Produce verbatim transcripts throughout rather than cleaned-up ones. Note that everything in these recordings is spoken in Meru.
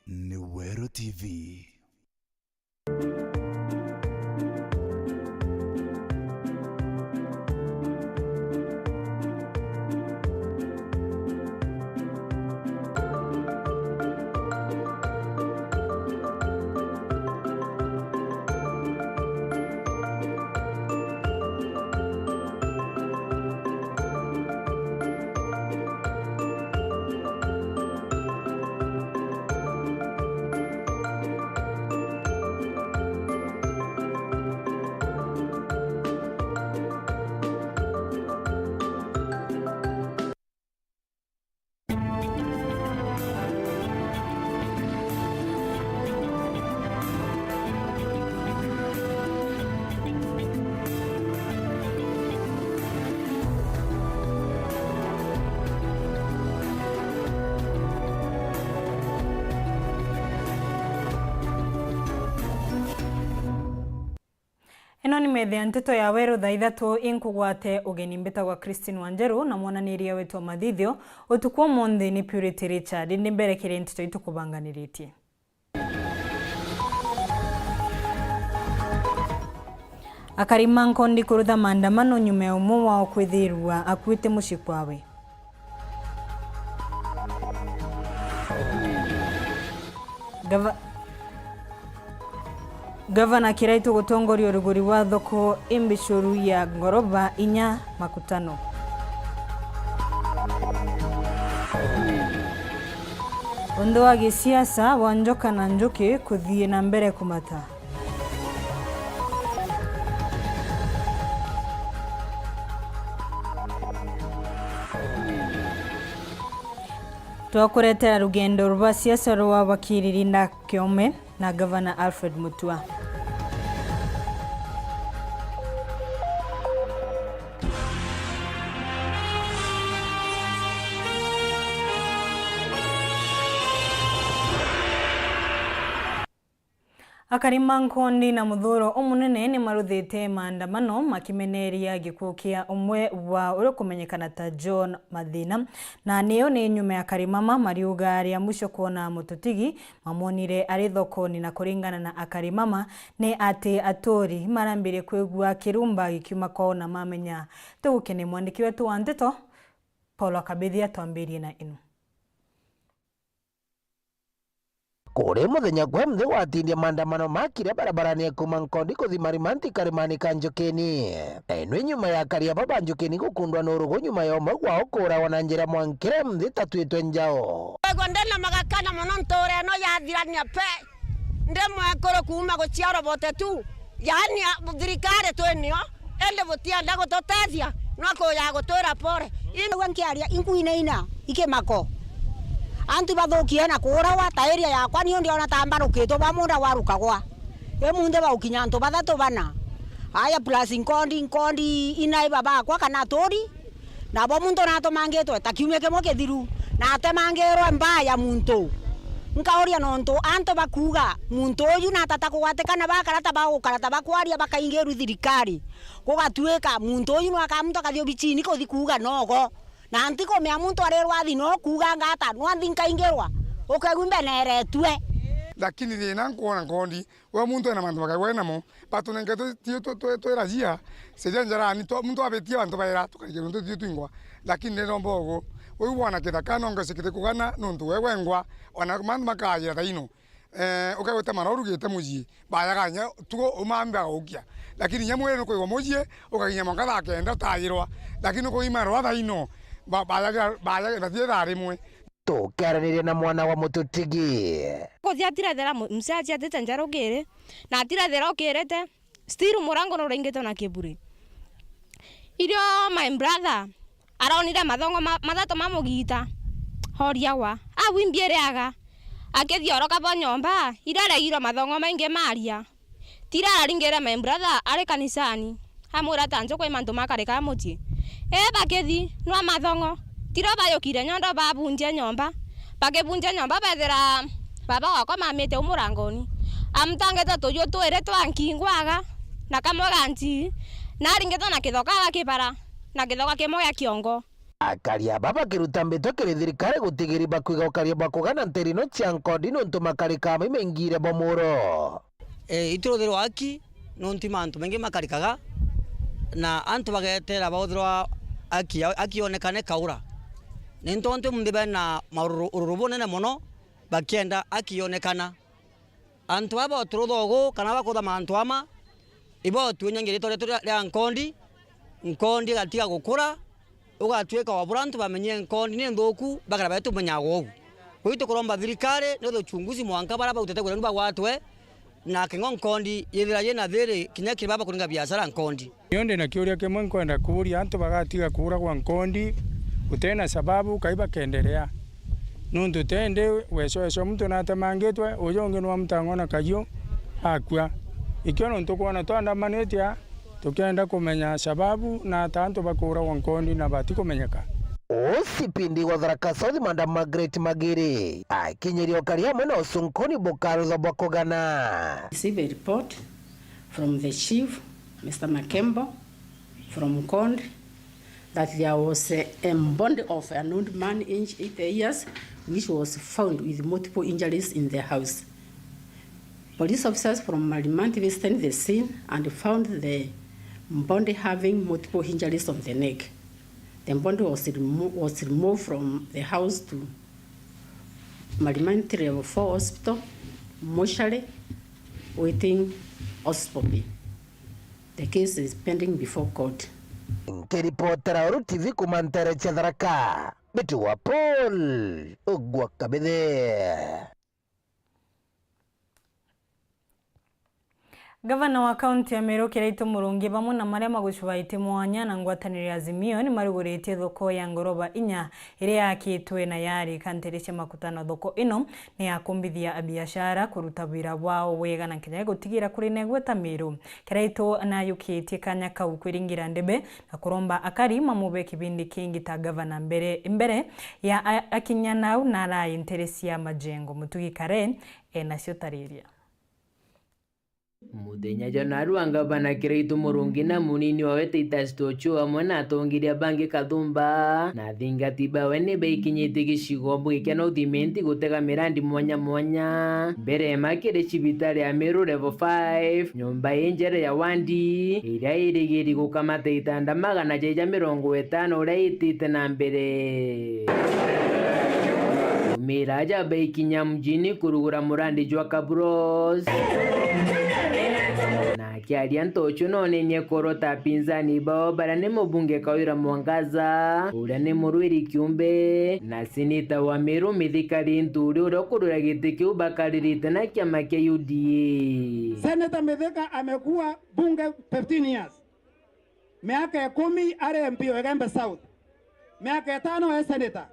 Ni Weru T V. Ino ni metha ya nteto ya Weru thaa ithatu, inkugwate ugeni. Mbitagwa Christine Wanjeru, na mwananiria wetu wa mathithio utuku umunthi ni Purity Richard. Ndi mbere kiri nteto itukubanganiritie. Akari ma Nkondi kurutha maandamano nyuma ya umwe wao kwithirwa akuite mucii kwawe. Gava-, Gavana Kiraitu gutongoria uruguri wa thoko imbicuru ya ngoroba inya makutano. Unthu wa gisiasa wa Njoka na Njuki kuthii na mbere kumata. Twakuretera rugendo rwa siasa rwa wakiri Linda Kiome na Gavana Alfred Mutua. Akari ma Nkondi na muthuro umunene ni maruthite maandamano makimeneria gikuu kia umwe wa uria ukumenyekana ta John Mathina, na niyo ni nyuma ya akari mama mariuga ria mwisho kwona mututigi mamwonire ari thokoni, na kuringana na akari mama ni ati aturi marambirie kwigua kirumba gikiuma kwao na mamenya. Tugukene mwandiki wetu wa nteto Paul Akabithi atwambirie na ino. Kuri muthenya gwe mthi gwatindia maandamano makire barabarani ya kuuma Nkondi kuthi Marimanti karimani ka Njukini. Eno nyuma ya akari aba ba Njukini gukundwa ni urugu nyuma ya umwe wao kuuragwa na njira mwankire mthi tatwitwe njao. Kwigua ndina magakana mono ntuura ino yathirania pe. Ndi mwekuru kuuma guciarwa bote tu. Yaani, a, thirikari twi nio, indi butienda gututethia, no kuja gutwira pore. Indi nkiaria, inkuinaina, ikimako. Antu bathukie na kuuragwa, ta area yakwa, niu ndiona ta mbarukitwe ba munda warukagwa. Imunthi baukinya antu bathatu bana. Aya plus Nkondi, Nkondi ina iba bakwa kana aturi, Nabo muntu natumangitwe ta kiumia kimwe kithiru, na atemangirwe mbaa ya muntu. Nkauria nontu antu bakuuga, muntu uju natata kugwatikana bakara ta bagukara ta bakwaria bakaingirwa thirikari. Gugatuika muntu uju nwaka muntu akathi obicini kuthi kuuga nogo. Na ntikumea muntu arirwa athi no kuuga ngata, nwanthi nkaingirwa. Ukegua imbeneretue. Lakini thina nkwona Nkondi, we muntu ena mantu makaigua enamo, batunengetwe tio twe, twe, twe rajia, seja njarani, twa, muntu abetie bantu baira, tukarikirwa ntu tio twingwa, lakini ndiromba ugu, uyu bwana kithaka nongeshe kithikugana, nontu we wengwa, ona mantu makajira thaino. Eh, ukegwete mara urugite mucii, bayaganya tugo umambe agaukia. Lakini inya mwiri nukwigwa mucii, ukaginya mwanka thaa kenda utayirwa. Lakini ukuima rwa thaino, ba-, bayagira, bayagira, bathie thaa rimwe. Tukiaraniria na mwana wa mututigi. Kuthia atirethera mu-, mzee aciatite nja rukiri, na atirethera ukirite, still murango nuraingitwe na kiburi. Irio my brother aronire mathongo ma-, mathatu ma mugita, oriagwa, au imbi iriaga, akithioroka bo nyomba, iria aregirwe mathongo maingi maria. Tira araringire my brother ari kanisani, amwira ta njuku i mantu makarika mucii. Ee bakithi, nwa mathongo. Tira bayukire nyondo babunjia nyomba. Bakibunjia nyomba bethira baba wakwa mamite u murangoni. Amutangite tuju twiri twa nkingwaga, na kamwe ga nchii, na aringitwe na kithoka agakibara, na kithoka kimwe gia kiongo. Akari aba bakiruta mbitwa kiri thirikari gutigiri bakwiga ukaria bwa kugana ntiri ino cia nkondi niuntu makarika amwe imengire bo muro. E, ituruthirwa aki nontu mantu maingi makarikaga, na antu bagetera bauthirwa aki, aki yonekane kaura. Ni ntontu munthi bena maururu, ururu bunene mono, bakienda aki yonekana. Antu aba baturutha ugu kana bakutha mantu ama, ibo tuinyangia ritwa rietu ria, ria nkondi, nkondi igatiga gukura, ugatwika wa bura antu bamenye nkondi ni nthuku, bakara betu tumenyaga ugu. Kwou tukuromba thirikari ni uchunguzi mwanka bara bautete gwira ni bagwatwe, na king'o nkondi yithira yina thiri kinya kiri baba kuringa biashara nkondi. Nio ndi na kiuria kimwe nkwenda kuuria antu bagatiga kuuragwa nkondi utena sababu kai bakenderea. Nuntu tende wecoeco muntu natemangitwe, uju ungi nwa mutang'ona kagiu akua. Ikio nuntu kwona twandamanitie aa, tukenda kumenya sababu na ata antu bakuuragwa nkondi na batikumenyeka. O C P D wa Tharaka South, Madam Margaret Magiri, akinyiria ukari amwe na ucunkuni bukarutha bwa kugana. Receive a report from the chief, Mister Makembo, from Nkondi, that there was a, a body of an old man, aged eighty years, which was found with multiple injuries in the house. Police officers from Marimanti visited the scene and found the body having multiple injuries on the neck. The body was remo-, was removed from the house to Marimanti Level four Hospital, mortuary, waiting oscopy. The case is pending before court. Nkiripotera Uru T V kuma ntere cia Tharaka, Mbiti wa Paul Ogwa Kabithe. Gavana wa kaunti ya Meru Kiraitu Murungi bamwe na maria magucubaitie mwanya na ngwataniro ya Azimio ni maruguritie thoko ya ngoroba inya iria yakitwe na yarika ntere cia makutano. Thoko ino ni ya kumbithia abiashara kuruta wira bwao wega na kinya gutigira kuri na igweta Meru. Kiraitu nayukitie kanya kau kwiringira ndebe na kuromba akari mamube kibindi kingi ta gavana mbere, mbere ya a-, akinya nau na arai ntere cia majengo. Mutugi Kare enacio tariria. Muthenya jwa narua ngavana Kiraitu Murungi na munini wawe Titus Tochio amwe na atongeria bangi kathumba na athingati bawe ni baikinyitie gicigo mbunge kia North Imenti gutega mirandi mwanya mwanya. Mbere makiri cibitari ya Meru Level five, nyomba injere ya wandi, iria irigiri gukamata itanda magana jaja mirongo itano uria itite na mbere. Kumira aja baikinya mjini kurugura murandi jwa Kabros. Na akiaria Ntochu nonenie korota apinzani bao baria ni mubunge Kawira Mwangaza, uria ni murwiri kiumbe, na seneta wa Meru Mithika Linturi uria ukurwira giti kiu bakaririte na kiama kia U D A. Senator Mithika amekuwa bunge fifteen years. Miaka ikumi ari M P o Igembe South. Miaka itano e senator.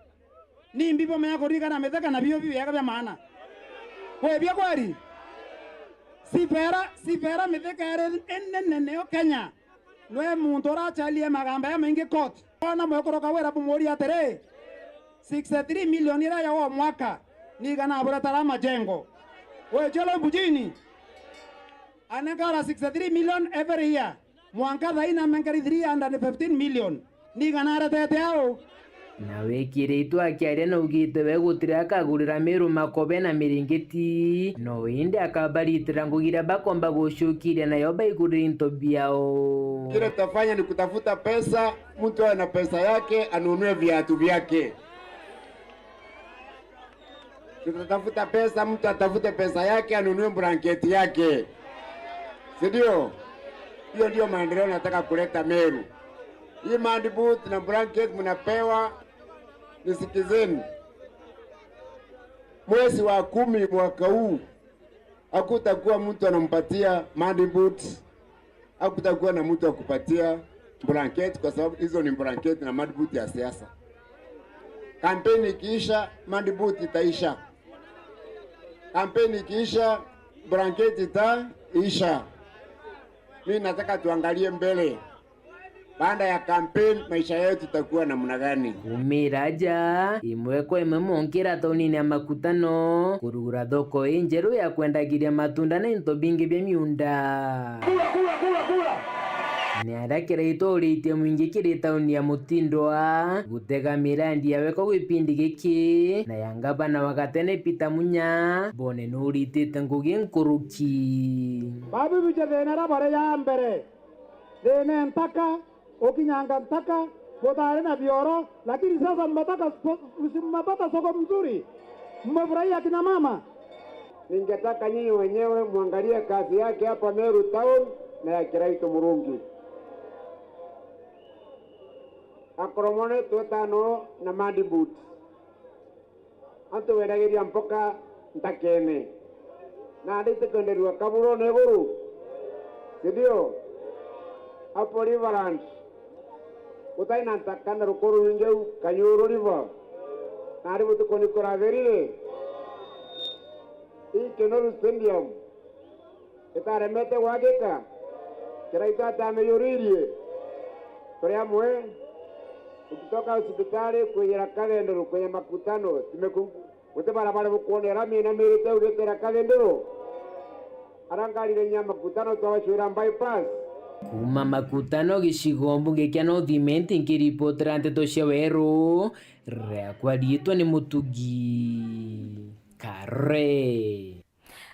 Ni mbi bumenya kuririkana Mithika na biu biu biega bia maana. Kwibia kweri? Sibera, sibera Mithika eri inene nio Kenya. Nwe muntu urachalie magamba ya maingi court. Ona mwekuru Kawira bumuria atiri, sixty-three million iria ya o mwaka, ni igana aburetara majengo. Wejolo mbujini. Anekara sixty-three million every year. Mwanka thaina menkeri three hundred fifteen million. Ni igana aretete au? Na wikiriitwe akiaria naugite we gutiri akagurira Meru makobe na miringiti, no indi akabaritira ngugi iria bakomba gucukiria nayo baigurire into biao. Kile tutafanya ni kutafuta pesa, mtu awe na pesa yake, anunue viatu vyake. Tutatafuta pesa, mtu atafute pesa yake, anunue blanketi yake. Si ndio? Hiyo ndio maendeleo nataka kuleta Meru. Hii mandi boot na blanket mnapewa, nisikizeni. Mwezi wa kumi mwaka huu, hakutakuwa mtu anampatia mandi boot, hakutakuwa na mtu wa kupatia blanket, kwa sababu hizo ni blanket na mandi boot ya siasa. Kampeni ikiisha, mandi boot itaisha. Kampeni ikiisha, blanket itaisha. Mimi nataka tuangalie mbele. Baada ya campaign, maisha yetu itakuwa namna gani? Kumira aja, imwe kwa imwe monkira taunini ya Makutano, kurugura thoko injeru ya kwendagiria matunda na into bingi bia miunda. Kura, kura, kura, kura! Ni aria Kiraitu uritie mwingi kiri tauni ya Mutindwa gutega mirandi ya weko gipindi giki, na ya ngavana wa gatene Peter Munya, bone nuritite ngugi nkuruki. Babu bije thina ra bare ya mbere, thina ntaka, ukinyanga ntaka, butari na bioro, lakini sasa mmepata, mmepata soko mzuri, mmefurahia kina mama. Ningetaka nyinyi wenyewe mwangalie kazi yake hapa Meru Town na ya Kiraitu Murungi. Akoromone twetano na mandi boots. Antu wendagiria mpoka ntakene. Nandi itikwenderua kaburone iguru. Si ndio? Hapo Riverland. Gutai na ntaka na rukuru rwingi u Kanyuru River. Nandi butuku ni kuratherire. Ii Kinoru Stadium itaremete gwakika, Kiraitu atamiyuririe. Turi amwe, ukitoka hospitali kwijira Kathenduru, kwenye makutano, timeku-, guti barabara bukwonera mina mirite ugitira Kathenduru. Ara ngari irenyia makutano twabacwira bypass. Kuuma makutano gicigo mbunge kia North Imenti, nkiripotera nteto cia Weru, riakwa riitwa ni Mutugi Kare.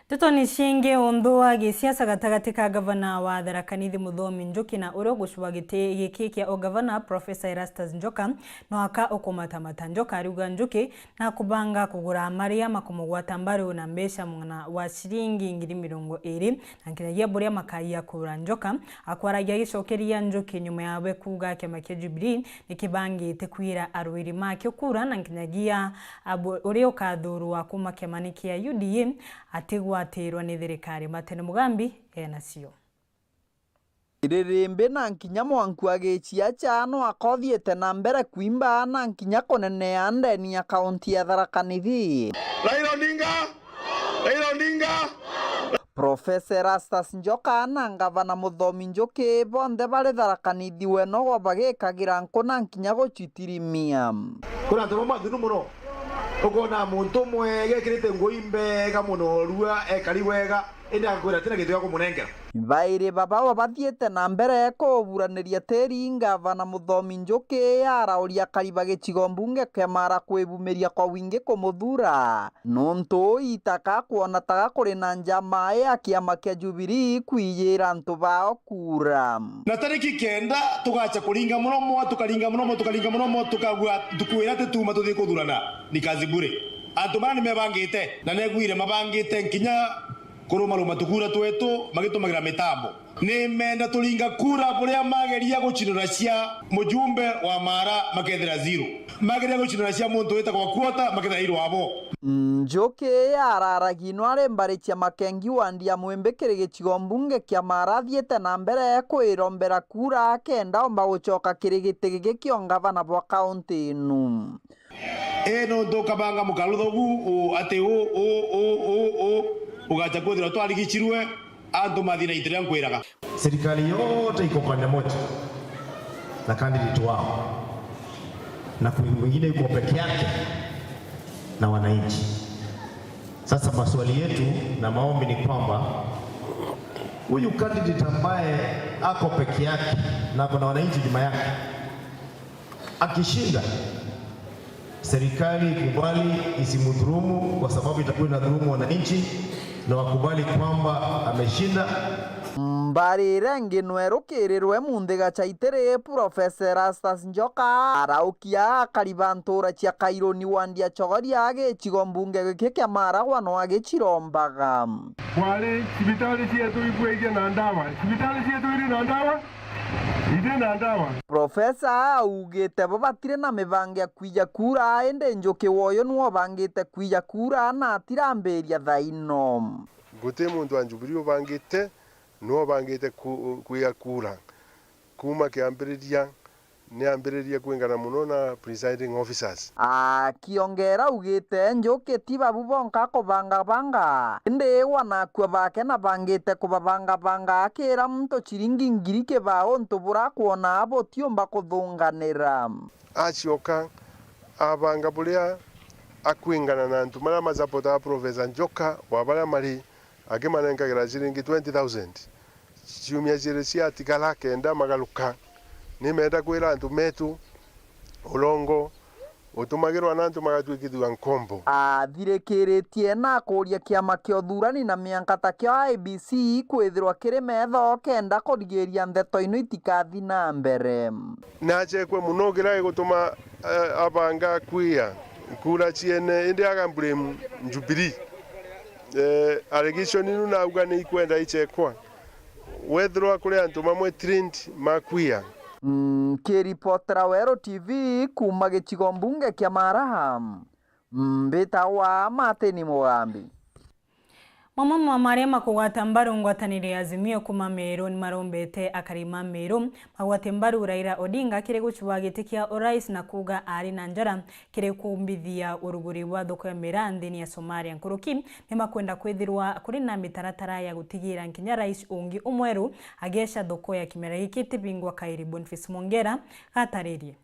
Ndeto ni ciingi, unthu wa gisiasa gatagati ka ngavana wa Tharaka Nithi Muthomi Njuki na uria ugucua giti giki kia ugavana Professor Erastus Njoka no aka ukumatamata. Njoka ariuga Njuki na kubanga kugura maria makumugwata mbaru na mbeca mung'ana wa ciringi ngiri mirongo iri, na nkinyagia buria makaia kura. Njoka akwaragia agicokeria Njuki nyuma yawe kuuga kiama kia Jubilee nikibangite kwira arwiri makio kura, na nkinyagia abu-, uria ukathurwa kuuma kiamani kia U D A atigwatirwa ni thirikari. Martin Mugambi enacio. Iririmbi na nkinya mwanku agicia cha no akothiite na mbere kwimba na nkinya kunenea ndeni ya kaunti ya Tharaka Nithi. Raila Odinga! Raila Odinga! Professor Erastus Njoka na ngavana Muthomi Njuki bonthe bari Tharaka Nithi wenogwa bagikagira nku na nkinya gucitirimia. Kuri antu bamwe athunu mono, ukona muntu umwe gekirite nguo imbega mono, rua ekari wega, indi agakwira atina gintu gia kumunengera. Bairi baba babathiite na mbere kuburaniria tiri, ngavana Muthomi Njuki arauria akari ba gicigo mbunge kia Mara kwibumiria kwa wingi kumuthura. Nontu uu itaka kwona taga kuri na njama ya kiama kia Jubilee kwijira antu bao kura. Na tariki kenda tugacha kuringa muromo, tukaringa muromo, tukaringa muromo, tukagua ntuku iria tituuma tuthi kuthurana ni kazi bure. Antu bara nimebangite, na negwire mabangite nkinya kurumaruma tukura twetu magitumagira mitambo. Nimenda turinga kura buria mageria gucinura cia mujumbe wa Mara makethira zero. Mageria gucinura cia muntu witagwa Kwota makethira irwabo. Njuki araragia no ari mbari cia Makengi wandi ya Mwimbi kiri gicigo mbunge kia Mara athiite na mbere kwirombera kura akenda omba gucoka kiri giti giki kia ungavana bwa kaunti inu. Ii nontu ukabanga mukaruthogu u ati u, u, u, u, u, ugacha kwithirwa twarigicirwe antu mathina itiria nkwiraga. Serikali yote iko pande moja na candidate wao, na kwingine yuko peke yake na wananchi. Sasa maswali yetu na maombi ni kwamba huyu candidate ambaye ako peke yake na kuna wananchi nyuma yake, akishinda, serikali ikubali isimdhulumu, kwa sababu itakuwa inadhulumu wananchi, na wakubali kwamba ameshinda. Mbari iria ingi no irukirirwe munthi gachaitiri, Professor Erastus Njoka araukia akari ba ntura cia Kairuni wandi ya Chogoria gicigo mbunge giki kia Mara no agicirombaga. Kwari cibitari cietu ibwaigia na ndawa, cibitari cietu iri na ndawa? Iri na ndawa. Profesa augite bo batiri na mibango ya kwija kura, indi Njuki woyo niwe ubangite kwija kura na atirambiria thaino. Guti muntu wa Jubilee ubangite, niwe ubangite ku-, kwija kura. Kuuma kiambiriria, ni ambiririe kwingana mono na presiding officers. Akiongera augite, Njuki ti babu bonka kubangabanga, indi wanakua bake na bangite kubabangabanga akira muntu ciringi ngiri kibao untu burakwona butiumba kuthunganira. Acioka abanga buria akwingana na antu maria masapotaga Professor Njoka wa baria mari, akimanenkagira ciringi twenty thousand. Ciumia ciiri ciatigara kenda magaruka, nimenda kwira antu metu, urongo utumagirwa na antu magatwikithua nkombo. Athirikiritie na akuria kiama kia uthurani na mianka ta kio I E B C kwithirwa kiri metho kenda kurigiria ndeto ino itikathi na mbere. Nachekwe muno kira gigutuma, eh, abanga kwia kura ciene, indi aga blame Jubilee. Eh, allegation inu nauga ni ikwenda ichekwa. Wethirwa kuri antu mamwe trained makwia. Nkiripotera Weru T V kuuma gicigo mbunge kia Maraha, mbitagwa Martin Mugambi. Mamwe ma maria makugwata mbaru ngwataniro ya Azimio kuuma Meru ni marombete akari ma Meru magwate mbaru Raila Odinga kiri gucua giti kia urais na kuuga ari na njara kiri kumbithia uruguri bwa thoko ya miraa nthini ya Somalia. Nkuruki ni makwenda kwithirwa kuri na mitaratara ya gutigira nkinya rais ungi umweru ageca thoko ya kimera giki itibingwa kairi. Boniface Mwongera gataririe.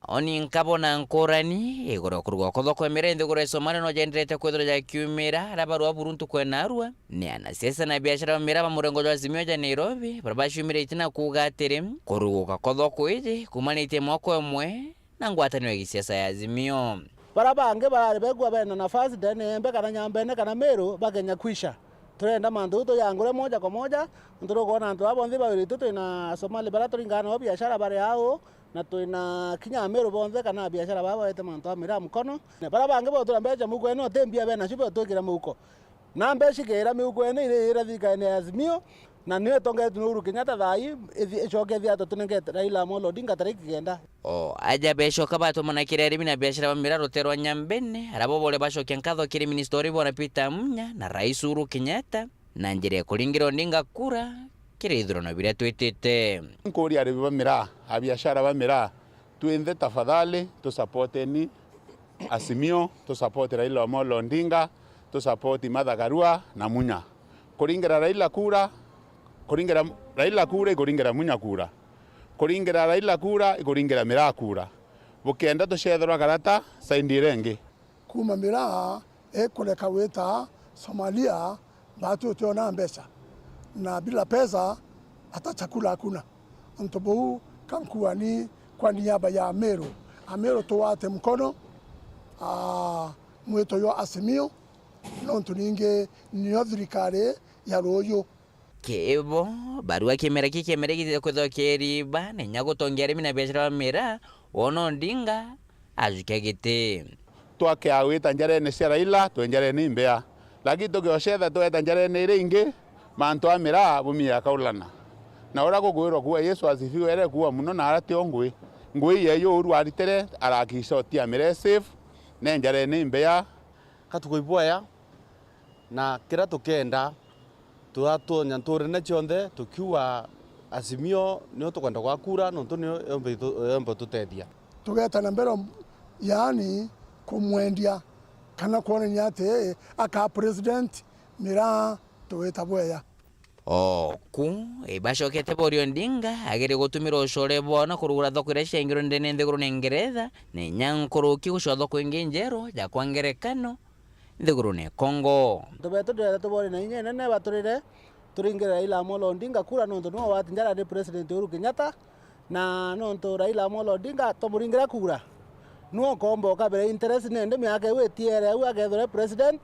Oni nkabona nkurani iguru ya kuruga kwa thoko ya miraa nthiguru ya Somalia no jenderete kwithirwa jakiumira aria barua buru ntuku ya narua ni anasiasa na biashara ba miraa ba murengo jwa Azimio ja Nairobi, baria baciumiritie na kuuga atiri kuruguka kwa thoko iji kumanitie mwaka umwe na ngwataniro ya gisiasa ya Azimio. Bara bangi barari begua bena nafasi ndene ya Embe kana Nyambene kana Meru bakenya kwisha. Turenda mantu jau tuyangure moja kwa moja, nontu tukwona antu aba bonthe bawiritwe twina Asomali bara turingana nao biashara bari au, na twina kinya Ameru bonthe kana biashara baba baete mantu a miraa mukono. Na bara bangi botura mbeca mukwene uti mbia benacio botwikira muhuko. Na mbeca ikiira mihukwene iri ira thirikari ya Azimio, na niyo itongetwe ni Uhuru Kenyatta thaa ii, ithi-, icoke ithia tutunengete Raila Amolo Odinga tariki kenda. O aja becoka batumana kiri arimi na biashara ba miraa rutere rwa Nyambene, arabo bore bacokia nkatho kiri minista uri bwana Peter Munya na Rais Uhuru Kenyatta, na njira ya kuringira Odinga kura kiri ithurano biria twitite. Nkuria arimi ba miraa, abiashara ba miraa, twinthe tafadhali tusapoteni Azimio, tusapoti Raila Amolo Odinga, tusapoti Martha Karua na Munya. Kuringira Raila kura, kuringira Raila kura ikuringira Munya kura. Kuringira Raila kura ikuringira miraa kura. Bukenda tucethirwa karata side iria ingi. Kuuma miraa ikureka gwita Somalia, batu utiona mbeca, na bila pesa hata chakula hakuna. Untu buu kankuani kwa niaba ya Ameru. Ameru tuwate mkono, aa, mwito jwa Azimio, nontu ningi niyo thirikari ya ruuju. Kibo, barua kimera ki kiemere gitite kwithirwa kiriba, na inya gutongia arimi na biashara ba miraa, wona Odinga ajukia giti. Twakea gwita njarene cia Raila, twe njarene imbea. Lakini tugiocetha tweta njarene iria ingi, mantu a miraa bumia akaulana. Na uria gukwirwa kuuga Yesu asifiwe, ere kuuga muno na aria tio ngui. Ngui yeeju uru aritire, arakisha utia miraa safe, ne njarene imbea. Ka tukuibwaya, na kiria tukenda, twatonya nturene cionthe tukiuga Azimio nio tukwenda gwakura, nontu nio yombe itu-, yombe tutethia. Tugeta na mbere, yaani, kumwendia kana kwonania ati akaa president miraa tugita bweya. O ku, ibacokete boria Odinga agere gutumira ucore bwao na kurugura thoko iria ciaingirwe ndene nthigurune Ngeretha, na inya nkuruki gucua thoko ingi njeru ja kwa ngerekano nthigurune Congo. Antu betu ndirenda tubore na inya inene baturire, turingire Raila Amolo Odinga kura, nontu niwe wati njara ni President Uhuru Kenyatta, na nontu Raila Amolo Odinga tumuringira kura, niwe ukomba ukabira interest, nende miaka iu itiere au akethirwa e president,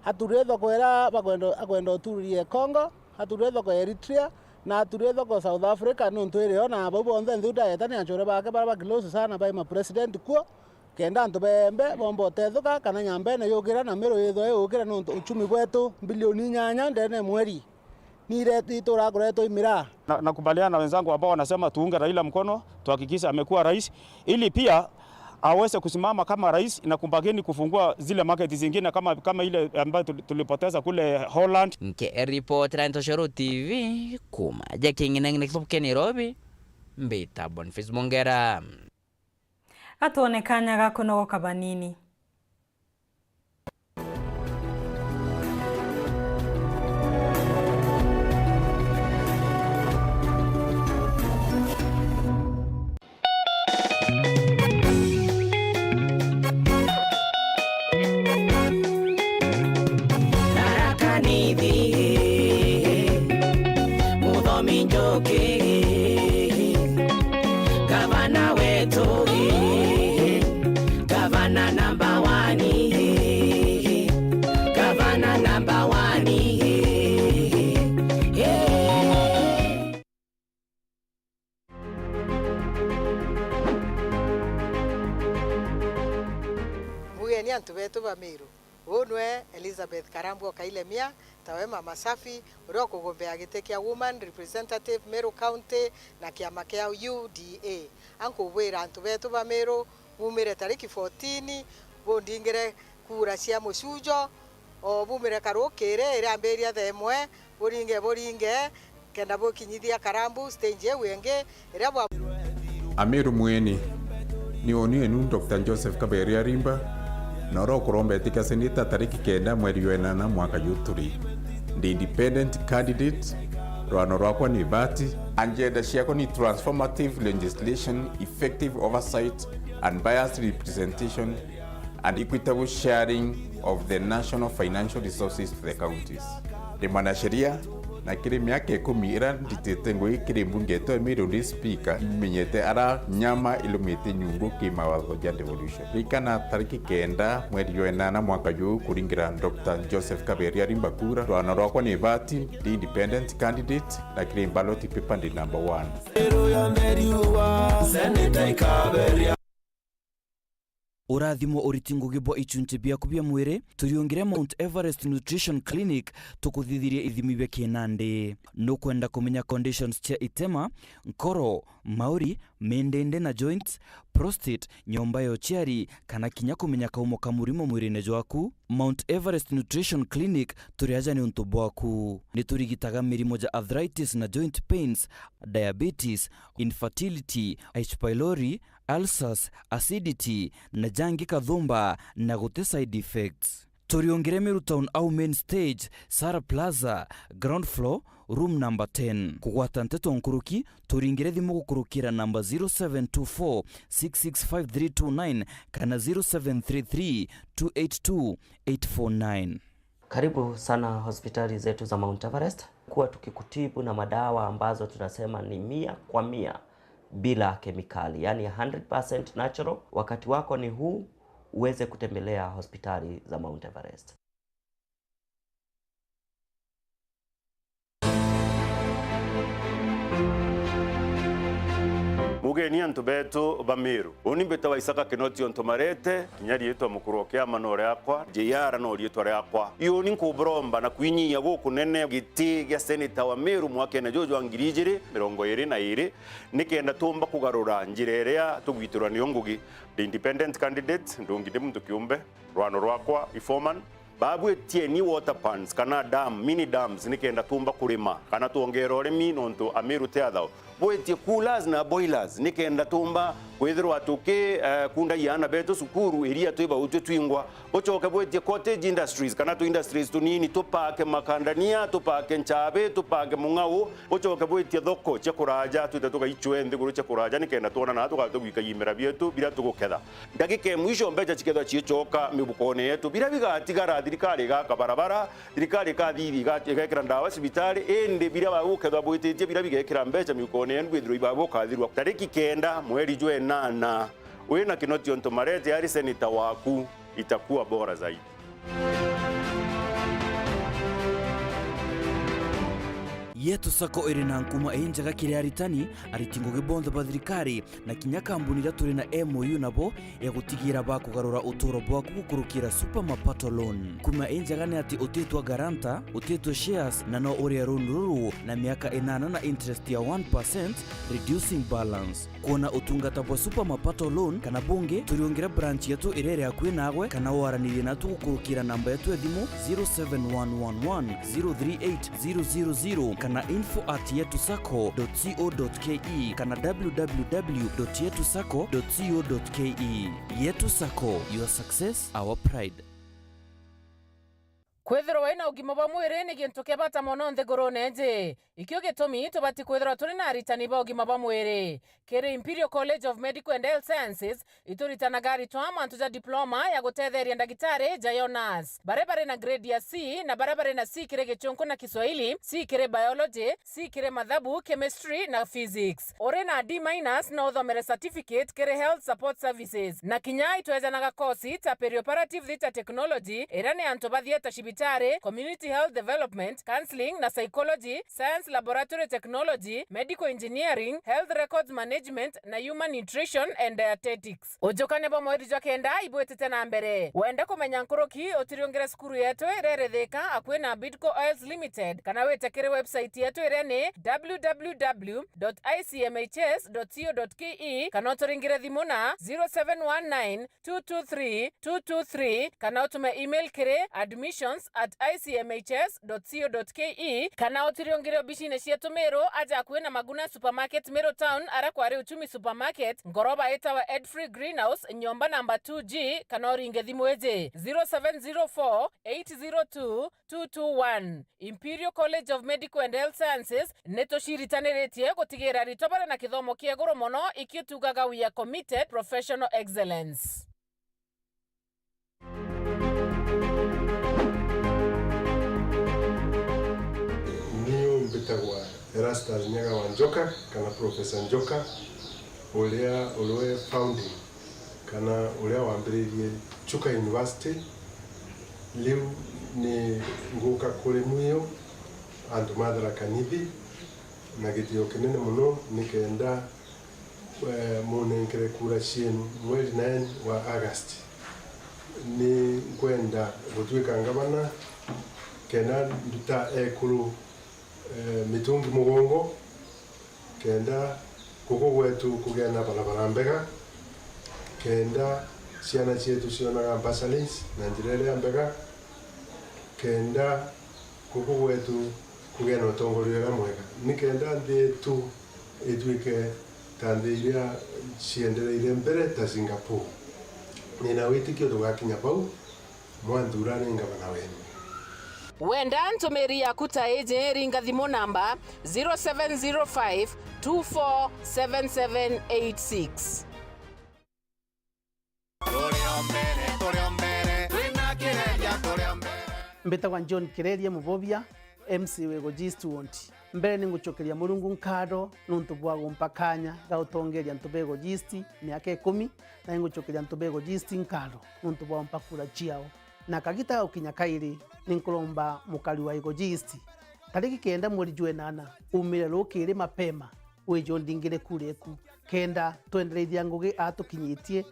aturire thoko iria bakwenda, akwenda uturia Congo, aturire thoko ya Eritrea, na aturire thoko South Africa, nontu irio na bau bonthe nthiu ndaeta ni acure bake baria ba close sana bai ma president kuo. Kenda antu beembe boomba utethuka, kana Nyambene yukira na Meru yithwe yukira, nontu uchumi bwetu mbilioni inyanya ndene mweri ni ire-, ituraa kuretwa i miraa. Na, nakubaliana na wenzangu ambao wanasema tuunge Raila mkono, tuhakikishe amekuwa rais, ili pia aweze kusimama kama rais na kubageni kufungua zile market zingine kama, kama ile ambayo tuli-, tulipoteza kule Holland. Nkiripotera Ntoshoro T V, kuuma ja King'inang'ina kithubu kia Nairobi, mbita Boniface Mongera. Gatwone kanya ga kunogoka banini. Meru. Uu nwe Elizabeth Karambu Okailemia, tawe Mama Safi, uria ukugombea giti kia Woman Representative Meru County na kiama kia U D A. Ankubwira antu betu ba Meru, bumire tariki fourteen, bundingire kura cia mucujo, o bumire karukiri, iriambiria thaa imwe, buringe, buringe, kenda bukinyithia Karambu stage iu ingi iria bwa. Amiru mweni, ni uni enu Doctor Joseph Kaberia Rimba, na uria ukuromba iti kia seneta tariki kenda mweri wa inana mwaka ju turi. Ndi independent candidate, rwano rwakwa ni bati. Agenda ciakwa ni transformative legislation, effective oversight, unbiased representation, and equitable sharing of the national financial resources to the counties. Ndi mwanasheria, na kiri miaka ikumi iria nditite ngugi kiri mbunge yetu ya Meru ndi speaker, imenyete ara nyama ilumite nyungu ki mawatho ja devolution. Ririkana tariki kenda mweri jwa inana mwaka juu kuringira Doctor Joseph Kaberia Rimba kura. Rwano rwakwa ni bati, ndi independent candidate, na kiri ballot paper ndi number one. Urathimo uriti ngugi bwa ichunchi biaku bia mwiri, turiungire Mount Everest Nutrition Clinic, tukuthithirie ithimi bia kinandi. Nukwenda kumenya conditions cia itema, nkoro, mauri, mindindi na joints, prostate, nyomba ya uciari, kana kinya kumenya kaumo ka murimo mwirine jwaku? Mount Everest Nutrition Clinic turi aja niuntu bwaku. Niturigitaga mirimo ja arthritis na joint pains, diabetes, infertility, H. pylori, ulcers, acidity, na jangi kathumba na guti side effects. Turiungire Meru Town au main stage, Sara Plaza, ground floor, room number ten. Kugwata nteto nkuruki, turingire thimu gukurukira namba zero seven two four six six five three two nine kana zero seven three three two eight two eight four nine. Karibu sana hospitali zetu za Mount Everest. Kuwa tukikutibu na madawa ambazo tunasema ni mia kwa mia bila kemikali, yani hundred percent natural. Wakati wako ni huu uweze kutembelea hospitali za Mount Everest. Mugeni antu betu ba Meru. Uni mbitawa Isaka Kinoti untu marete, kinya riitwa mukuru o kiama no riakwa, J R no riitwa riakwa. Iuni nkuburomba na kwinyia gukunene giti gia seneta wa Meru mwakene juju jwa ngiri ijiri mirongo iri na iri, nikenda tumba kugarura njira iria tugwitirwa niyo ngugi. Ndi independent candidate, ndungi ndi muntu kiumbe. Rwano rwakwa i foreman. Babwitieni water pans kana dam, mini dams, nikenda tumba kurima kana twongera urimi nontu Amiru ti athao. Bwitie coolers na boilers nikenda tumba kwithirwa tuki, eh, kundagia aana betu cukuru iria twi bautwi twingwa. Bucoke bwitie cottage industries kana tu industries tunini, tupake makandania, tupake nchabi, tupake mung'au. Bucoke bwitie thoko cia kuraja, twite tugaicwe nthiguru cia kuraja nikenda twonana tugatugwika imera bietu biria tuguketha. Ndagika ya mwisho mbeca cikethwa ciicoka mibukone yetu, biria bigatigara thirikari igaka barabara, thirikari ikathithia iga-, igekira ndawa cibitari, indi biria bagukethwa bwititie biria bigekira mbeca mibukone yenu bwithirwa ibabukathirwa. Tariki kenda mweri jwa inana, wina Kinoti untu marete ari seneta waku, itakuwa bora zaidi. Yetu Sacco iri na nkuma injega kiri aritani, ariti ngugi bonthe ba thirikari, na kinya kambuni iria turi na M O U nabo ya gutigira bakugarura uturo bwaku gukurukira Super Mapato Loan. Nkuma injega ni ati utitwa guarantor, utitwa shares, na no uria loan ruru na miaka inana na interest ya one percent, reducing balance. Kwona utungata bwa Super Mapato Loan kana bungi, turiungire branch yetu iria iri akui naagwe, kana waranirie natu gukurukira namba yetu ya thimu zero seven one one one zero three eight zero zero zero kana info at yetu sacco dot co dot ke kana w w w dot yetu sacco dot co dot ke. Yetu Sacco, your success, our pride. Kwithirwa wina ugima bwa mwiri ni gintu kia bata mono nthigurune iji. Ikio gitumi tubati kwithirwa turi na aritani ba ugima bwa mwiri. Kiri Imperial College of Medical and Health Sciences, ituritanaga aritwa mantu ja diploma ya gutetheria ndagitari, ja yo nurse. Baria bari na grade ya C na baria bari na C kiri Gichunku na Kiswahili, C kiri biology, C kiri mathabu, chemistry na physics. Uri na D minus no uthomere certificate kiri health support services. Na kinya itwejanaga course ta perioperative theatre technology, iria ni antu ba theatre cibitari daktari, community health development, counselling na psychology, science laboratory technology, medical engineering, health records management na human nutrition and dietetics. Ujukania bwa mweri jwa kenda ibwitite na mbere. Wenda kumenya nkuruki, utiriungire cukuru yetu iria iri Thika, akui na Bidco Oils Limited, kana wite kiri website yetu iria ni w w w dot i c m h s dot co dot k e, kana uturingire thimu na zero seven one nine two two three two two three, kana utume email kiri admissions at i c m h s dot co dot k e, kana utiriungire obicine cietu Meru, aja akui na Maguna Supermarket Meru Town, ara kwari Uchumi Supermarket, ngoroba itawa Edfree Greenhouse, nyomba namba two G, kana uringe thimu iji zero seven zero four eight zero two two two one. Imperial College of Medical and Health Sciences ni tuciritaniritie gutigira ritwa baria na kithomo kia iguru mono, ikio tugaga we are committed professional excellence. Niu mbitagwa Erastus Nyaga wa Njoka, kana Professor Njoka, uria uriwe founding, kana uria wambiririe Chuka University. Riu ni nguka kuri mwiu antu ma Tharaka Nithi, na gitio kinene mono nikenda, eh, munenkere kura cienu mweri nine wa August. Ni nkwenda gutwika ngavana kenda nduta ekuru, eh, mitungi mugongo, kenda guku gwetu kugia na barabara mbega, kenda ciana cietu cionaga bursaries na njira iria mbega, kenda guku gwetu kugia na utongoria uria mwega, ni kenda nthi yetu itwike ta nthi iria ciendereire mbere ta Singapore. Nina witikio tugakinya bau, mwanthura ni ngavana wenu. Wenda ntumiri yaku ta iji, ringa thimu namba zero seven zero five two four seven seven eight six. Turi o mbere, turi o mbere, twina Kireria, turi o mbere. Mbitagwa John Kireria Mubobia, M C wa Igoji East Ward. Mbere ni ngucokeria Murungu nkatho nuntu bwa gumpa kanya ga utongeria antu ba Igoji East miaka ikumi, na ni ngucokeria antu ba Igoji East nkatho nuntu bwa gumpa kura ciao. Na kagita ga gukinya kairi, ni nkuromba mukari wa Igoji East, tariki kenda mweri jwa inana, umire rukiri mapema, wije undingire kura eku, kenda twendereithia ngugi aa tukinyitie,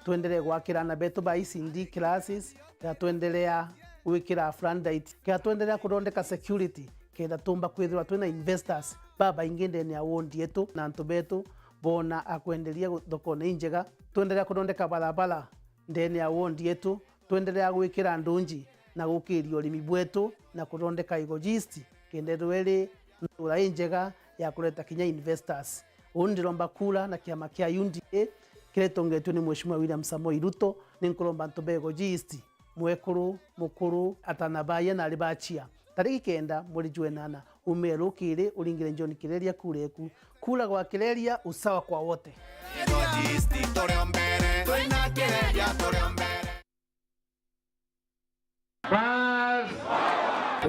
twenderee gwakira aana betu ba E C D classes, kenda twenderea gwikira floodlight, kenda twenderea kuthondeka security, kenda tumba kwithirwa twina investors babaingi ndene ya ward yetu, na antu betu boona a kwenderia gu-, thokone injega, twenderea kuthondeka barabara ndene ya ward yetu, twenderea gwikira ndunji na gukiria urimi bwetu na kuthondeka Igoji East, kenda ithirwe iri ntura injega ya kureta kinya investors. Uu ndiromba kura na kiama kia U D A kiria itongetue ni Mheshimiwa William Samoei Ruto. Ni nkuromba antu ba Igoji East, mwekuru, mukuru, atana baaya na ari ba chia, tariki kenda mweri jwa inana, umire rukiri uringire John Kireria kura eku. Kura kwa Kireria, usawa kwa wote.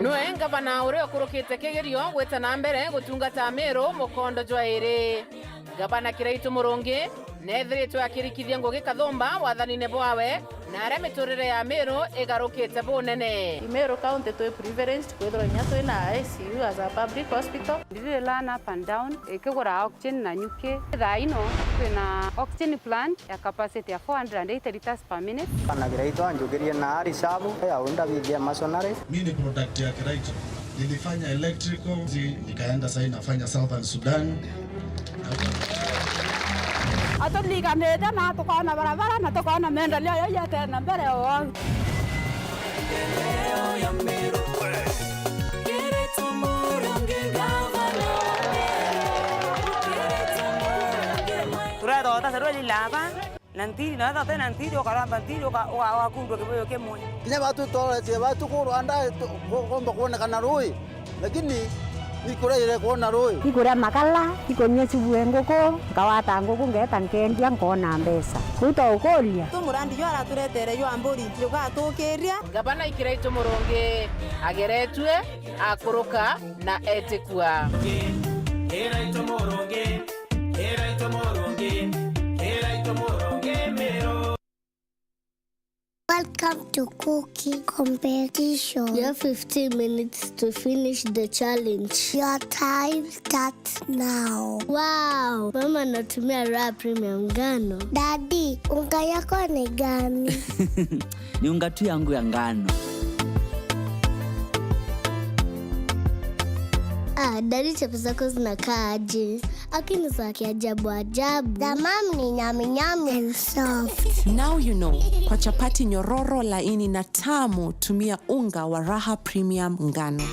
Nwe ngavana uria ukurukite kigerio gwita na mbere gutungata Meru mukondo jwa iri. Ngavana Kiraitu Murungi neethiritwe akirikithia ngugi kathumba wathanine bwawe, na aria miturire ya Meru igarukite bunene. Meru County twi privileged kwithirwa inya twina I C U as a public hospital. Ndiri learn up and down, ikigura oxygen na nyuki. Thaa ino twina oxygen plant ya capacity ya four hundred and eighty liters per minute. Bana Kiraitu anjukirie na ari shabu ya unda bithia masonary. Mi ni product ya Kiraitu. Nilifanya electrical, zi-, nikaenda sasa nafanya Southern Sudan. Aturiganite na tukaona barabara na tukaona maendeleo yau yatena mbere o. Turethota tarwe lilaba. Na ntiri, na wethira utina ntiri, ukaramba ntiri, uka-, uka-, ugakundwa kibuyu kimwe. Kinya batu toretie batu kurwa nda tu-, ku-, kumba kwonekana rui, lakini nikuraire kwona rui. Ikuria makala, ikunyia cubu e nguku, nkawata nguku, ngeeta nkendia, nkona mbeca. Kuu twaukuria. Tu murandi jwa araturetere jwa mburi, jugatukiria. Ngavana Kiraitu Murungi ageretue, akuruka na etikua. Kiraitu Murungi. Kiraitu Murungi, Kiraitu Murungi Meru. World Welcome to cooking competition. You have fifteen minutes to finish the challenge. Your time starts now. Wow, mama anatumia Raha Premium ngano. Daddy, unga yako ni gani? Ni unga tu yangu ya ngano. Ah, daddy, chapati zako zinakaa aje? Lakini za kiajabu ajabu. The mom ni nyami nyami and soft. Now you know, kwa chapati nyororo, laini na tamu, tumia unga wa Raha Premium ngano.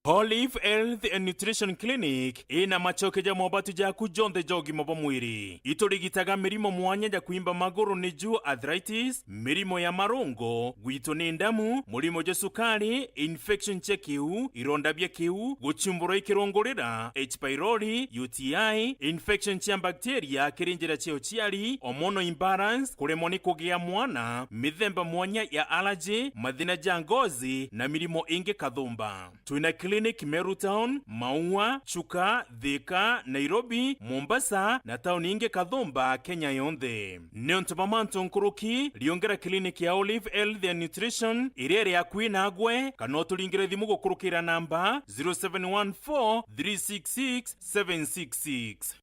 Olive Health and Nutrition Clinic ina machoke ja mobatu jaku jonthe ja ugima bwa mwiri. Iturigitaga mirimo mwanya ja kwimba maguru, niju arthritis, mirimo ya marungo, gwitwo ni ndamu, murimo jwa sukari, infection cia kiu, ironda bia kiu, guchumburwa i kirungurira, H pylori, U T I, infection cia bacteria kiri njira cia uciari, hormonal imbalance, kuremwa ni kugia mwana, mithemba mwanya ya allergy, mathina ja ngozi na mirimo ingi kathumba. Twina clinic Meru Town, Maua, Chuka, Thika, Nairobi, Mombasa na tauni ingi kathumba Kenya yonthe. Niuntu bwa mantu nkuruki, riongera clinic ya Olive Health and Nutrition iria iri akui nagwe, kana uturingire thimu gukurukira namba zero seven one four three six six seven six six.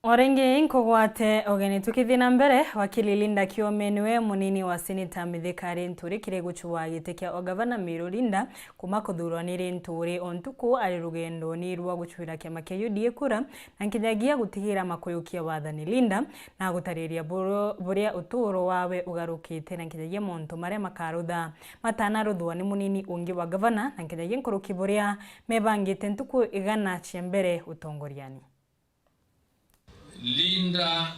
O ringi nkugwate ugeni tukithii na mbere, wakili Linda Kiome niwe munini wa Seneta Mithika Linturi kiri gucua giti kia ugavana Meru. Linda kuma kuthurwa ni Linturi o ntuku ari rugendoni rwa gucuira kiama kia U D A kura, na nkinyagia gutigira makuyukia wathani. Linda na gutariria buru-, buria uturo wawe ugarukite, na nkinyagia montu maria makarutha matanaruthwa ni munini ungi wa gavana, na nkinyagia nkuruki buria mebangite ntuku igana cia mbere utongoriani. Linda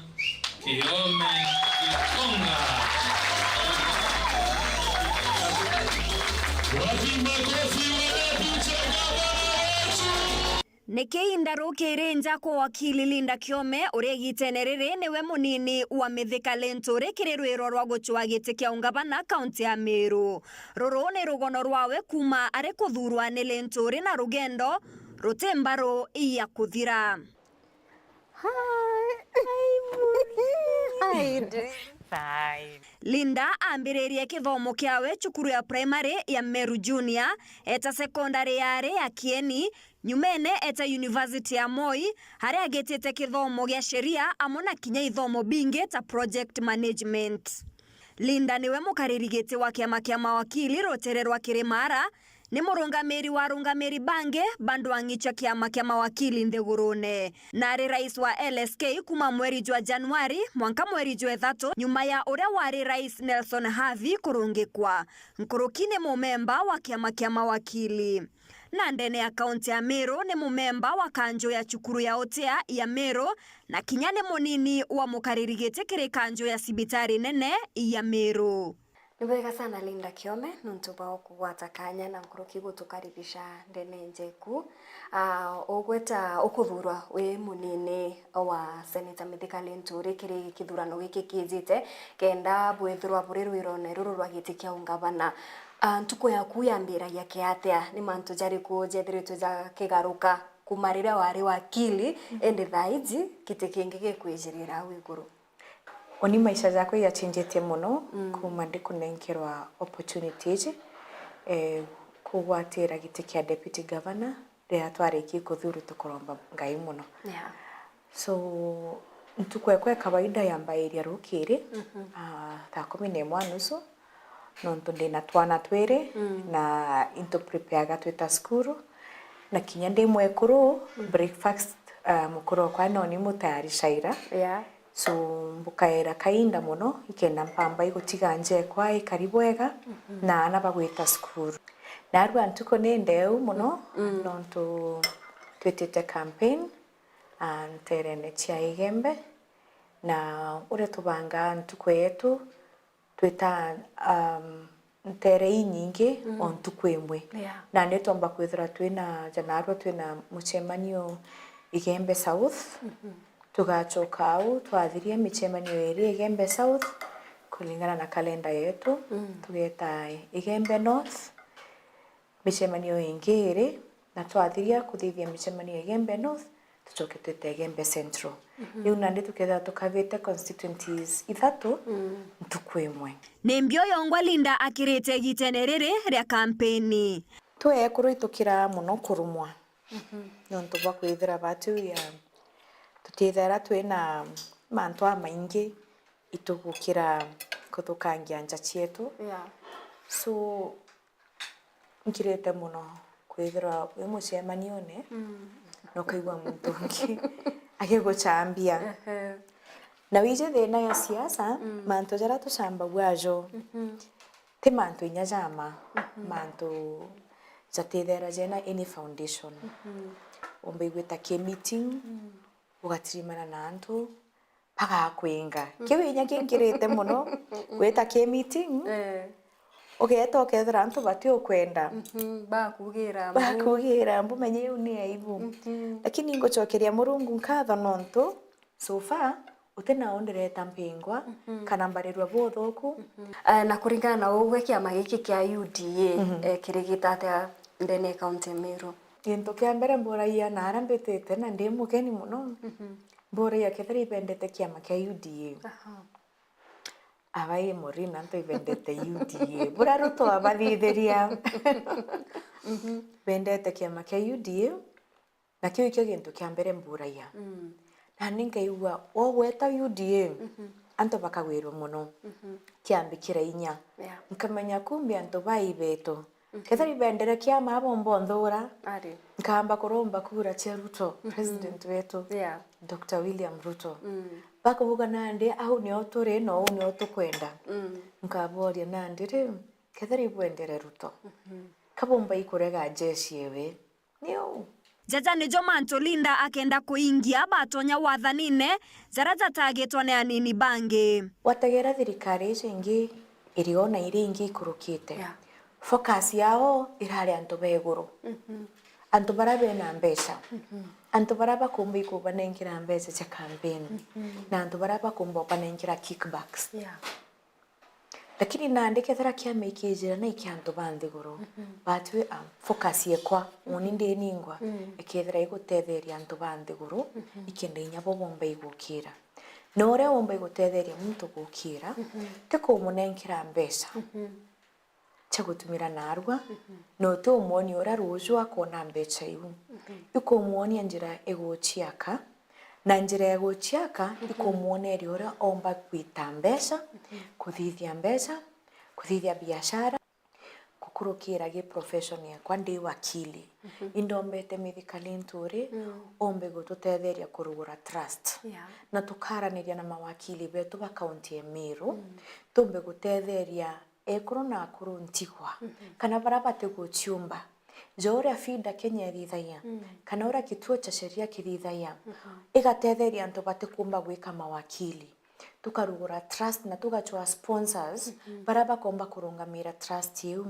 Kiome Gitonga. Wapi makofi wetu cha gavana wetu? Ni kiinda rukiri nja kwa wakili Linda Kiome, uria igitene riri niwe munini wa Mithika Linturi kiri rwiro rwa gucua giti kia ungavana kaunti ya Meru. Ruru ni rugono rwawe kuma ari kuthurwa ni Linturi na rugendo ruti mbaru ya kuthira. Hi. Hi, Maureen. Hi, Dre. Hi. Linda ambiririe kithomo kiawe cukuru ya primary ya Meru Junior, eta secondary yari ya Kieni, nyumene eta University ya Moi, haria agitite kithomo gia sheria amwe na kinya ithomo bingi ta project management. Linda niwe mukariri giti wa kiama kia mawakili rutere rwa Kirimara, ni murungamiri wa arungamiri bangi ba ndwang'i cia kiama kia mawakili nthigurune, na ari rais wa L S K kuma mweri jwa Januari mwanka mweri jwa ithatu, nyuma ya uria wari rais Nelson Havi kurungikwa. Nkuruki ni mumemba wa kiama kia mawakili. Na ndene ya kaunti ya Meru ni mumemba wa kanju ya cukuru ya Utia ya Meru, na kinya ni munini wa mukariri giti kiri kanju ya cibitari nene ya Meru. Ni bwega sana Linda Kiome nuntu bwa ukugwata kanya na nkuruki gutukaribisha ndene njeku. Ah, ugweta ukuthurwa wi munini wa Senator Mithika Linturi kiri kithurano giki kijite, kenda bwithirwa buri rwirone ruru rwa giti kia ungavana. Ah, ntuku yaku yambiragia kiatia? Ni mantu jariku jethiritwe jakigaruka kuma riria wari wakili, indi thaa iji giti kingi gikwijirira au iguru? Uni maisha jakwa ijachenjetie mono, mm, kuma ndikunenkerwa opportunity iji, eh, kugwatira giti kia deputy governor riria twarikie kuthuru tukuromba Ngai mono. Yeah. So, ntuku ekwa ya kawaida yambairia rukiri, mhm, ah, thaa kumi na imwe na nusu, nontu ndina twana twiri, mm, na into prepareaga twita cukuru, na kinya ndi mwekuru, mm, breakfast, ah, mukuru okwa noni mutayarishaira. Yeah. So, mbukaira kainda mono, ikenda mpamba igutiga nja ekwa ikari bwega, mhm, na aana bagwita cukuru. Narua ntuku ni ndeu mono, mm, nontu twitite campaign, ah, nterene cia Igembe, na uria tubangaa ntuku yetu, twita, um, nteere inyingi o ntuku imwe. Yeah. Nandi twomba kwithirwa twina, ja naarua twina mucemanio Igembe South. Mhm. Tugacoka au, twathiria micemanio iiri Igembe South, kuringana na kalenda yetu, mm, tugeeta Igembe North, micemanio ingi iiri, na twathiria kuthithia micemanio Igembe North, tucoke twite Igembe Central. Mhm. Riu nandi tukethira tukavite constituencies ithatu, mm, ntuku imwe. Ni mbio yongwa Linda akirite igitene riri ria kampeni. Twi ekuru itukiraa mono kurumwa. Mhm. Niuntu bwa kwithira batu ya tutithira twina mantu amaingi itugukira kuthukangia nja cietu. Yeah. So, nkirite mono kwithirwa wi mucemanione, mm, na ukaigua muntu ungi agigucambia. Ehe. Na wiji thina ya siasa, mm, mantu jaria tucambagua ajo, mhm, ti mantu inya jama, mhm, mantu jatithera jena any foundation. Mhm. Umba igwita ki meeting, mm, ugatirimana na antu, bagakwinga. Kiu inya kinkirite mono, gwita ki meeting, eh, ugeeta ukethira antu bati ukwenda. Mhm, bakugira mbu. Bakugira mbu, menye iu ni aibu. Mhm. Lakini ngucokeria Murungu nkatho nontu so far utina u ndireta mpingwa, mhm, kana mbarirwa buthuku. Mhm. Eh, na kuringana na ugwe kiama giki kia U D A, mhm, eh, kirigita atia ndene ya kaunti ya Meru? Gintu kia mbere mburagia na aria mbitite na ndi mugeni mono, mhm, mburagia kethira ibendete kiama kia U D A. Aha. Aba ii Morina antu ibendete U D A. Bura Ruto abathithiria. Mhm. Bendete kiama kia U D A, na kiu ikio gintu kia mbere mburagia. Mm. Nani nkaigua, wogweta U D A, mhm, antu bakagwirwa mono. Mhm. Kiambi kira inya. Yeah. Nkamenya kumbe antu baa ibeto. Mhm. Kethira ibendere kiama abo mbonthuura, ari, nkamba kuromba kura cia Ruto, mhm, president wetu, yeah, Doctor William Ruto. Mm. Bakubuga nandi, au nio turi, na uu nio tukwenda. Mm. Nkaboria nandi ri, kethira ibwendere Ruto, mhm, kabumba ikurega jeshi ewe? Niu. Jaja nijo mantu Linda akenda kuingia batonya wathanine, jaria jatagitwa ni anini bangi. Wategera thirikari icio ingi iri o na iria ingi ikurukite, yeah, focus yao irari antu ba iguru. Mhm. Antu baria bena mbeca. Mhm. Antu baria bakumba ikubanengera mbeca cia campaign. Mhm. Na antu baria bakumba ubanengera kickbacks. Yeah. Lakini nandi kethira kiama ikijira na ikia antu ba nthiguru, mhm, batwi, ah, focus yekwa, mhm, uni ndiningwa, mhm, ikethira igutetheria antu ba nthiguru, mhm, ikenda inya bo bomba igukira. Na uria womba igutetheria muntu gukira, mhm, ti kumunenkera mbeca, mhm, cia gutumira narua, mhm, na uti umwonia uria ruuju akona mbeca iu. Mhm. Ikumwonia njira iguciaka, na njira ya guciaka, mhm, ikumwoneria uria omba gwita mbeca, mhm, kuthithia mbeca, kuthithia biashara. Gukurukira gi profession yakwa ndi wakili, mhm, indombete Mithika Linturi, mm, ombe gututetheria kurugura trust. Yeah. Na tukaraniria na mawakili betu ba kaunti ya Meru, mm, tumbe gutetheria ekuru na akuru ntigwa, mhm, kana baria batiguciumba, ja uria FIDA Kenya ithithagia, mm, kana uria kituo cha sheria kithithagia, mhm, igatetheria antu batikumba gwika mawakili. Tukarugura trust na tugacwaa sponsors, mhm, baria bakomba kurungamira trust iu,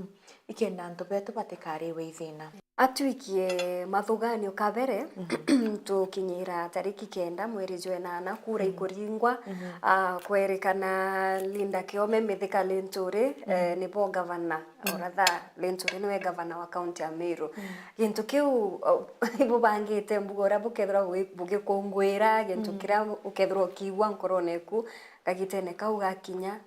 ikenda antu betu batikariwe ithina. Atwikie mathuganio kabere, mhm, tukinyira tariki kenda mweri jwa enana, kura, mhm, ikuringwa, mhm, ah, kwerikana Linda Kiome Mithika Linturi, mhm, eh, nibo gavana, mhm, o rather, Linturi niwe gavana wa kaunti ya Meru. Mhm. Gintu kiu, o, ibubangite mbuga uria bukethirwa bui-, bugikungwira, gintu, mhm, kiria ukethirwa ukiigua nkorone eku, gagitene kau gakinya.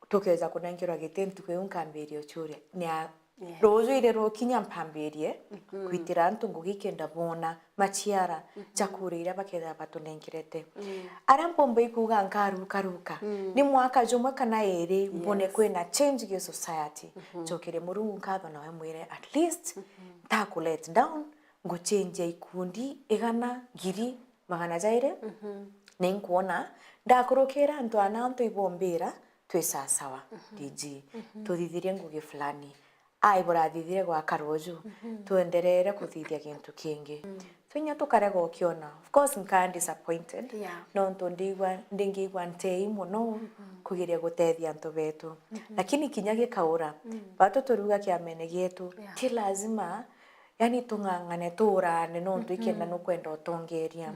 Tukeja kunenkerwa giti ntuku iu nkambiria ucuria, ni a, yes, ruuju iri rukinya mpambirie, mhm, kwitira antu ngugi kenda boona maciara, mhm, ja kura iria bakethira batunenkerete. Mm. Aria mpumba ikuuga nkarukaruka, mm, ni mwaka jumwe kana iri mbone, yes, kwina change gi society. Mhm. Njokerie Murungu nkatho nawe mwire at least, mhm, ntaku let down, nguchenjia ikundi igana, ngiri, magana jairi, mhm, na inkwona ndakurukira antu ana antu ibombira twi sawasawa, mhm, D G, mhm, tuthithirie ngugi fulani. ai burathithire gwakara uju, twendereere kuthithia gintu kingi. So inya tukarega ukiona. Of course, nkaa disappointed, Yeah. nontu ndigwa, ndingigwa ntei mono kugeria gutethia antu betu. Lakini kinya gikaura, batu turiuga kiamene gietu, Yeah. ti lazima, yani, tung'ang'ane tuurane nontu ikenda nukwenda utongeria.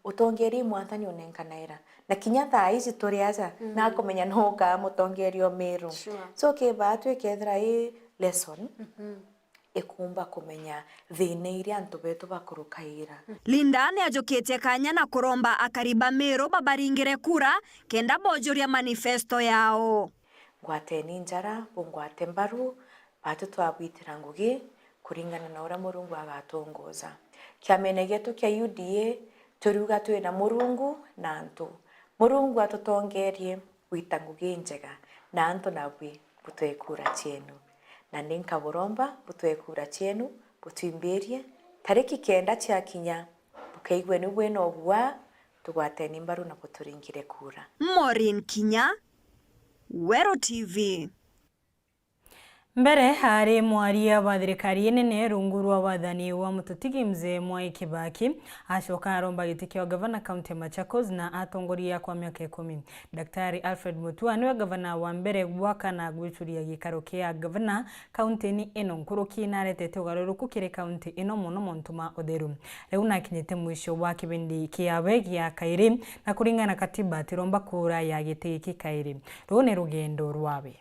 Utongeria i Mwathani unenkanaira. Na kinya thaa iji turi aja, nakumenya nukaa mutongeria o Meru. Sure. So, kibaa twikethira i lesson, ikumba kumenya thina iria antu betu bakurukaira. Linda ni ajukitie kanya na kuromba akari ba Meru babaringire kura kenda bojuria manifesto yao. Ngwateni njara, bungwate mbaru, batu twabwitira ngugi kuringana na uria Murungu agatongoza. Kiamene gietu kia U D A, turiuga twina Murungu na antu. Murungu atutongerie gwita ngugi injega, na antu nabwi butwe kura cienu. Na ni nkaburomba butwe kura cienu, butwimbirie, tariki kenda ciakinya, bukaigue ni bwina uguaa, tugwateni mbaru na buturingire kura. Maureen Kinya, Weru T V. Mbere, aari mwaria wa thirikari inene rungu rwa wathani wa mututigi Mzee Mwai Kibaki, acoka aromba giti kia gavana kaunti ya Machakos na atongoria kwa miaka ikumi. Daktari Alfred Mutua niwe gavana wa mbere gwaka na gwicuria gikaro kia gavana kaunti-ini ino nkuruki, na aretete ugaruruku kiri kaunti ino mono montu ma utheru. Riu nakinyite mwisho wa kibindi kiawe gia kairi, na kuringana na katiba atiromba kura ya giti giki kairi. Ruu ni rugendo rwawe.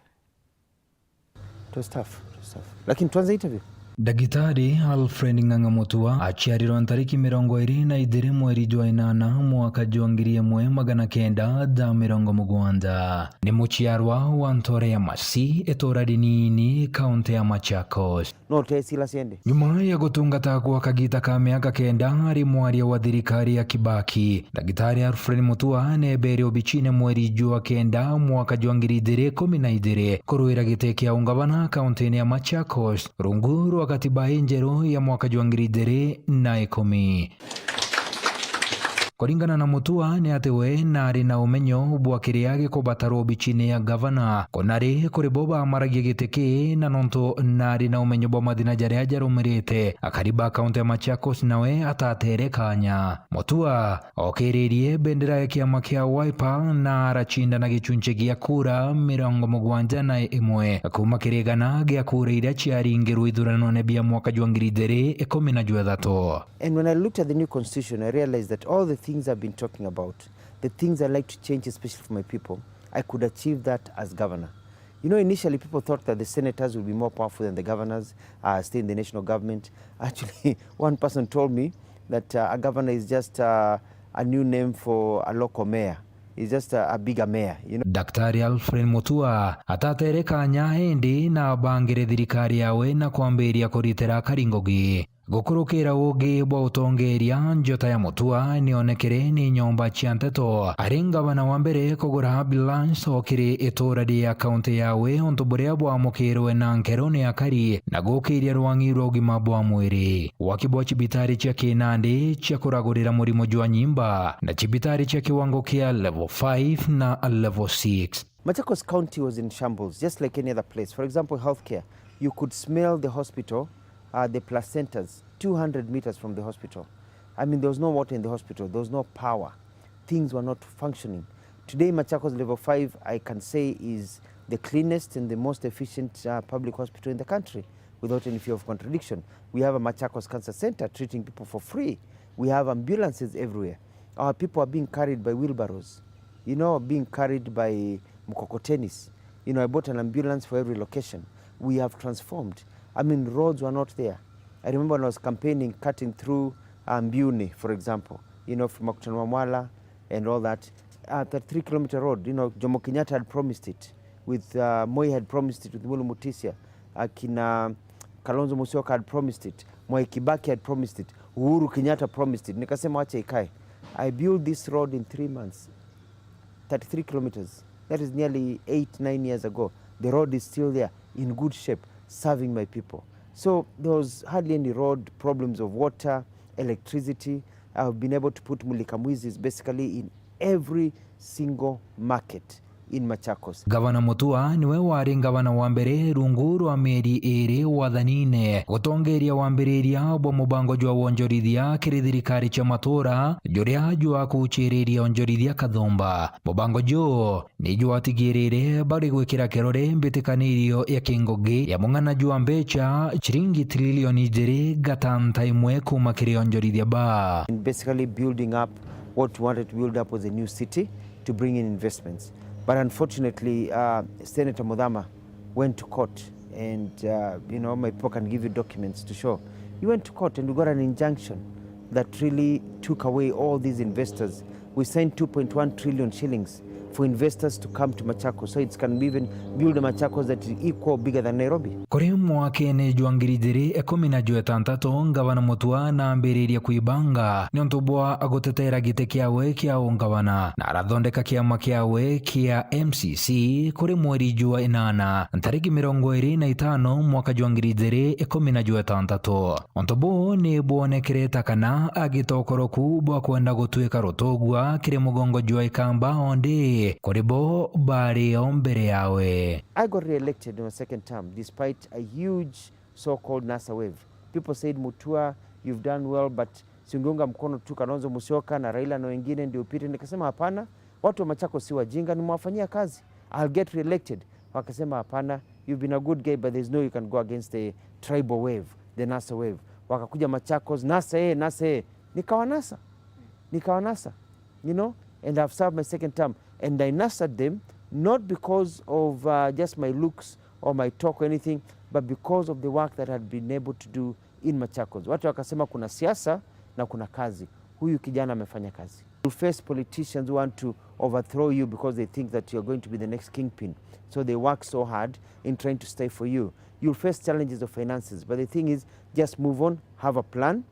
It was tough, it was tough. Lakini tuanze interview. Ndagitari Alfred Ng'ang'a Mutua aciarirwe ntariki mirongo iri na ijiri mweri jwa inana mwaka jwa ngiri imwe magana kenda ja mirongo mugwanja. Ni muciarwa wa ntore ya Masi, itura rinini, kaunti ya Machakos. No tesi la siende. Nyuma ya gutungata gwa kagita ka miaka kenda ari mwaria wa thirikari ya Kibaki, Ndagitari Alfred Mutua nebeere obicine mweri jwa kenda mwaka jwa ngiri ijiri ikumi na ijiri kurwira giti kia ungavana kauntine ya Machakos, rungu rwa katiba injeru ya mwaka jwa ngiri ijiri na ikumi. Kuringana na Mutua, ni ati we naari na umenyo bwa kiria gikubatarwa obicine ya gavana, kunari kuri bo bamaragia giti kii, na nontu naari na umenyo bwa mathina jaria jarumirite, akari ba kaunti ya Machakos nawe atatere kanya. Mutua okiririe bendera ya kiama kia Wiper na aracinda na gichunchi gia kura mirongo mugwanja na imwe kuuma kiri igana gia kura iria ciaringirwe ithuranone bia mwaka jwa ngiri ijiri ikumi na jwathatu. And when I looked at the new constitution, I realized that all the things I've been talking about, the things I like to change, especially for my people, I could achieve that as governor. You know, initially people thought that the senators would be more powerful than the governors, uh, stay in the national government. Actually, one person told me that, uh, a governor is just, uh, a new name for a local mayor. He's just a, a bigger mayor, you know. Daktari Alfred Mutua atatere kanya indi na abangire thirikari yawe na kwambiria kuritira akari ngugi. Gukurukira uugi bwa utongeria, njota ya Mutua nionekere ni nyomba cia nteto. Ari ngavana wa mbere kugura ambulance o kiri itura ria kaunti yawe, untu buria bwamukirwe na nkero ni akari, na gukiria rwang'i rwa ugima bwa mwiri. Waki bwa cibitari cia kinandi cia kuragurira murimo jwa nyimba, na cibitari cia kiwango kia level five na level six. Machakos County was in shambles, just like any other place. For example, healthcare, you could smell the hospital, uh, the placentas, two hundred meters from the hospital. I mean, there was no water in the hospital, there was no power. Things were not functioning. Today, Machakos Level five, I can say, is the cleanest and the most efficient, uh, public hospital in the country, without any fear of contradiction. We have a Machakos Cancer Center treating people for free. We have ambulances everywhere. Our people are being carried by wheelbarrows, you know, being carried by mkokotenis. You know, I bought an ambulance for every location. We have transformed. I mean, roads were not there. I remember when I was campaigning, cutting through, uh, Mbiuni, for example, you know, from Makutano Mwala and all that, uh, thirty-three kilometer road, you know, Jomo Kenyatta had promised it with, uh, Moi had promised it with Mulu Mutisya, akina Kalonzo Musyoka had promised it, Mwai Kibaki had promised it, Uhuru Kenyatta promised it. Nikasema, "Wacha ikae." I built this road in three months, thirty-three kilometers. That is nearly eight, nine years ago. The road is still there in good shape, serving my people. So there was hardly any road problems of water, electricity. I've been able to put Mulika Mwizis basically in every single market. in Machakos. Gavana Mutua niwe wari ngavana wa mbere rungu rwa mieri iri wathanine gutongeria wambiriria bwa mubango jwa wonjorithia kiri thirikari cia matura, juria jwa kuchiriria onjorithia kathumba. Mubango juu ni jwatigirire bari gwikira kirore mbitikanirio ya kingugi ya mung'ana jwa mbecha chiringi trilioni ijiri gatanta imwe kuma kiri onjorithia ba. And basically building up what we wanted to build up was a new city to bring in investments. But unfortunately, uh, Senator Muthama went to court, and, uh, you know, my people can give you documents to show. He went to court and we got an injunction that really took away all these investors. We signed two point one trillion shillings for investors to come to Machakos, so it can even build a Machakos that is equal, bigger than Nairobi. Kuri mwakene jwa ngiri ijiri ikumi na jwetantatu, Ngavana Mutua naambiririe kwibanga niuntu bwa gutetera giti kiawe kia ungavana, na arathondeka kiama kiawe kia M C C kuri mweri jwa inana, ntariki mirongo iri na itano, mwaka jwa ngiri ijiri ikumi na jwetantatu. Untu buu ni bwonekere ta kana agitokoroku bwa kwenda gutwika rutugua kiri mugongo jwa Ikamba ondi kuri bo bari o mbere yawe. I got re-elected in my second term despite a huge so-called NASA wave. People said, "Mutua, you've done well, but si ungeunga mkono tu Kalonzo Musyoka na Raila na wengine ndio upite?" Nikasema, "Hapana, watu wa Machakos si wajinga, nimewafanyia kazi. I'll get re-elected." Wakasema, "Hapana, you've been a good guy, but there's no you can go against the tribal wave, the NASA wave." Wakakuja Machakos, "NASA eh, NASA eh." Nikawanasa. Nikawanasa, you know, and I've served my second term. And I NASA'd them, not because of, uh, just my looks or my talk or anything, but because of the work that I'd been able to do in Machakos. Watu wakasema kuna siasa na kuna kazi. Huyu kijana amefanya kazi. You face politicians who want to overthrow you because they think that you're going to be the next kingpin. So they work so hard in trying to stifle you. You'll face challenges of finances, but the thing is, just move on, have a plan,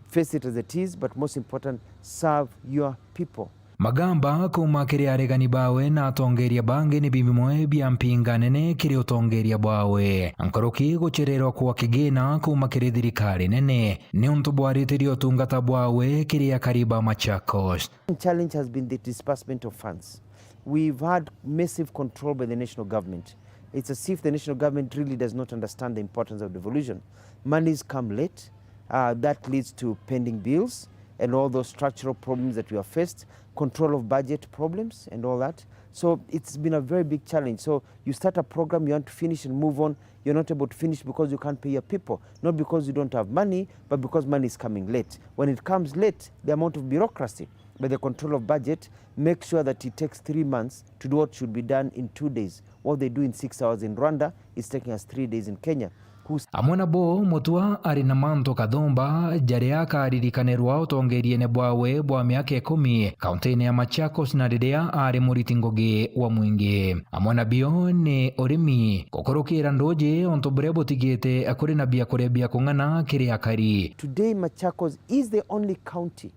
face it as it is, but most important, serve your people. Magamba kuma kiri aregani bawe na atongeria bangi ni bimwe bia mpinga nene kiri utongeria bwawe. Nkuruki guchererwa kwa kigina kuma kiri thirikari nene niuntu bwaritirie utungata bwawe kiri akari ba Machakos. Challenge has been the disbursement of funds. We've had massive control by the national government. It's as if the national government really does not understand the importance of devolution. Monies come late, uh, that leads to pending bills and all those structural problems that we have faced, control of budget problems and all that. So it's been a very big challenge. So you start a program, you want to finish and move on, you're not able to finish because you can't pay your people, not because you don't have money, but because money is coming late. When it comes late, the amount of bureaucracy by the control of budget, make sure that it takes three months to do what should be done in two days. What they do in six hours in Rwanda is taking us three days in Kenya. Who's... Amwe nabo Mutua ari na mantu kathumba jaria akaririkanirwa utongeriene bwawe bwa miaka ikumi kaunti-ini ya Machakos na riria ari muriti ngugi wa mwingi. Amwe nabio ni urimi, gukurukira nduji untu buria butigite kuri na biakuria bia kung'ana kiri akari. Today Machakos is the only county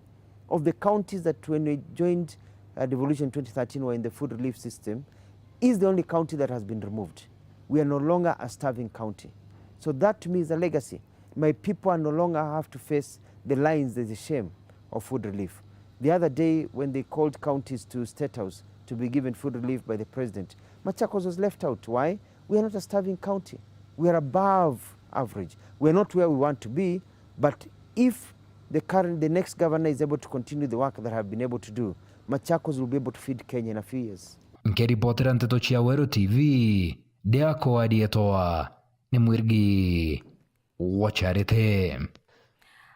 of the counties that when we joined, uh, devolution twenty thirteen were in the food relief system, is the only county that has been removed. We are no longer a starving county. So that to me is a legacy. My people are no longer have to face the lines, the shame of food relief. The other day when they called counties to State House to be given food relief by the president, Machakos was left out. Why? We are not a starving county. We are above average. We are not where we want to be, but if the current, the next governor is able to continue the work that I've been able to do, Machakos will be able to feed Kenya in a few years. Nkiripotera nteto cia Weru T V, ndiakwa rietwa ni Mwirigi wa Charity.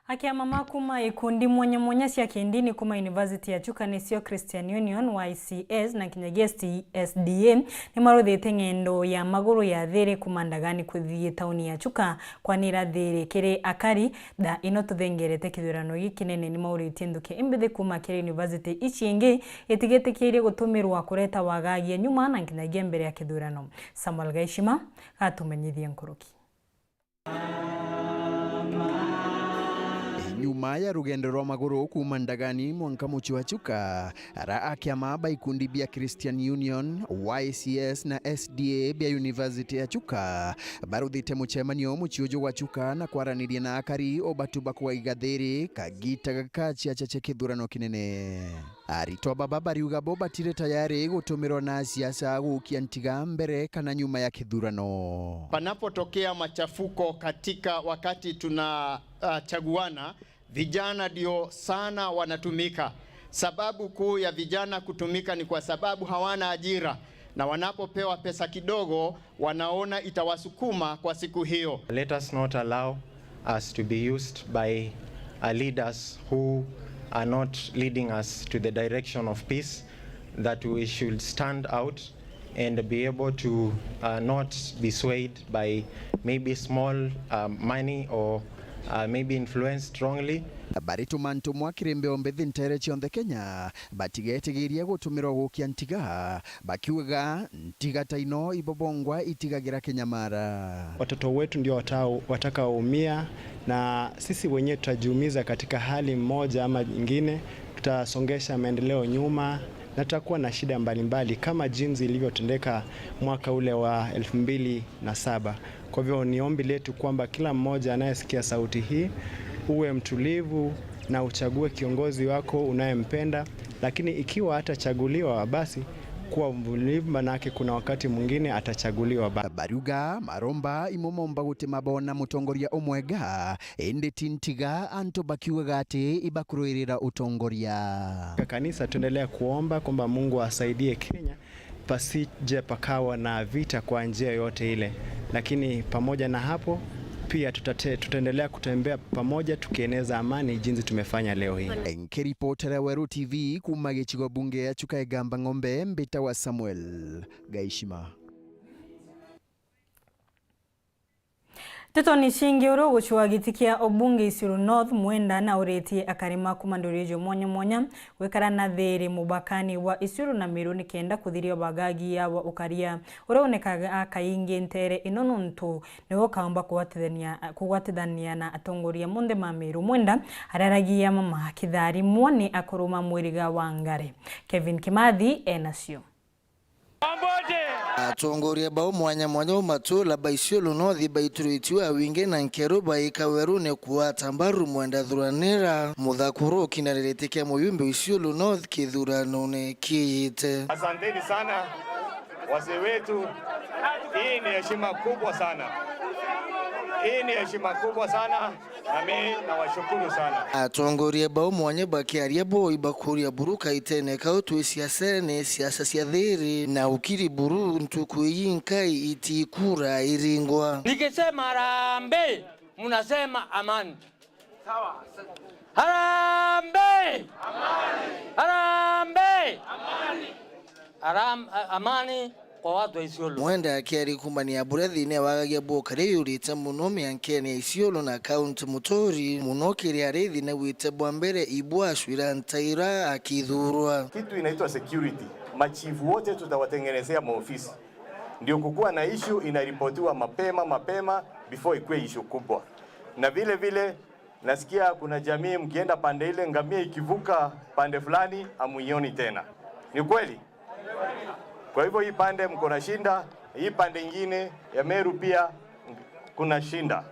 Akiama ma kuma ikundi mwanya mwanya cia kindini kuma University ya Chuka nicio Christian Union, Y C S na kinyagia S D A ni maruthite ng'endo ya maguru ya thiri kuma Ndagani kuthii tauni ya Chuka kwanira thiri kiri akari. Thaa ino tuthengerete kithurano giki kinene ni mauritie nthuki imbithi kuma kiri university ici ingi itigitikiirie gutumirwa kureta wagagia nyuma na nginyagia mbere ya kithurano. Samuel Gaishima gatumenyithie nkuruki. Nyuma ya rugendo rwa maguru kuuma Ndagani mwanka mucii wa Chuka, ara a kiama ba ikundi bia Christian Union, Y C S na S D A bia University ya Chuka baruthite mucemanio mucii uju gwa Chuka na kwaraniria na akari o batu ba kugaiga thiiri kagita gaka ciacha cia kithurano kinene. Aritwa baba bariuga bo batiri tayari gutumirwa na siasa gukia ntiga mbere kana nyuma ya kithurano. Panapotokea machafuko katika wakati tuna, uh, chaguana, vijana ndio sana wanatumika. Sababu kuu ya vijana kutumika ni kwa sababu hawana ajira, na wanapopewa pesa kidogo, wanaona itawasukuma kwa siku hiyo. Let us not allow us to be used by, uh, leaders who are not leading us to the direction of peace, that we should stand out and be able to, uh, not be swayed by maybe small, uh, money or, uh, maybe influenced wrongly. Barituma ntumwa kiri mbeombe ntere cionthe Kenya, batigetigirie gutumirwa gukia ntiga, bakiuga ntiga ta ino ibo bongwa itigagira kinyamara. Watoto wetu ndio watao-, watakaoumia, na sisi wenyewe tutajiumiza katika hali moja ama nyingine, tutasongesha maendeleo nyuma, na tutakuwa na shida mbalimbali kama jinsi ilivyotendeka mwaka ule wa elfu mbili na saba. Kwa hivyo, ni ombi letu kwamba kila mmoja anayesikia sauti hii uwe mtulivu na uchague kiongozi wako unayempenda, lakini ikiwa hatachaguliwa, basi kuwa mvumilivu, manake kuna wakati mwingine atachaguliwa ba- Bariuga maromba imwe momba gutima bona mutongoria umwega, indi ti ntiga antu bakiugaga ati ibakuruirira utongoria. Kanisa, tuendelea kuomba kwamba Mungu asaidie Kenya pasije pakawa na vita kwa njia yoyote ile, lakini pamoja na hapo pia tutate-, tutaendelea kutembea pamoja tukieneza amani jinsi tumefanya leo hii. Nkiripotera Weru T V kuuma gicigo bunge ya Chuka Igamba Ng'ombe, mbitawa Samuel Gaishima. Ntetoni cingi, uri ugucua giti kia ubunge Isiolo North Mwenda nauritie akari ma kuma nduri ijo mwanya mwanya gwikara na thiiri mubakani wa Isiolo na Meru nikenda kuthiria ubagagia wa ukaria uria wonekaga kaingi ntere ino, nontu niwe ukaomba kugwatithania, kugwatithania na atongoria monthe ma Meru. Mwenda ariaragia mama Kithari Mwani akuruma mwiriga wa Ngare. Kevin Kimathi enacio. Atongoria bau mwanya mwanya bo matula ba Isiolo North baituritue a wingi na nkero baika werune kuata mbaru Mwenda Thuranira, muthakuru ukinanirite kia muyumbe Isiolo North kithuranone kiite. Asanteni sana, wazee wetu. Hii ni heshima kubwa sana. Hii ni heshima kubwa sana. Na mimi nawashukuru sana. Atongoria bau mwanya bakiaria bo ibakuria buru kaitene kau twi siasene, siasa cia thiri na ukiri buru ntuku ii nkai itikura iringwa. Nikisema harambee, mnasema amani. Harambee! Harambee! Haram-, a-, amani kwa watu wa Isiolo. Mwenda akiari kumania buria thina wagagia bukari yurite muno miankene ya Isiolo na kaunti Muturi, muno kiri ari thina wite bwa mbere ibwashwira ntaira akithurwa. Kitu inaitwa security. Machifu wote tutawatengenezea maofisi. Ndio kukuwa na issue inaripotiwa mapema, mapema before ikuwe issue kubwa. Na vile vile, nasikia kuna jamii mkienda pande ile, ngamia ikivuka pande fulani, hamuioni tena. Ni kweli? Kwa hivyo hii pande mko na shinda, hii pande ingine ya Meru pia kuna shinda.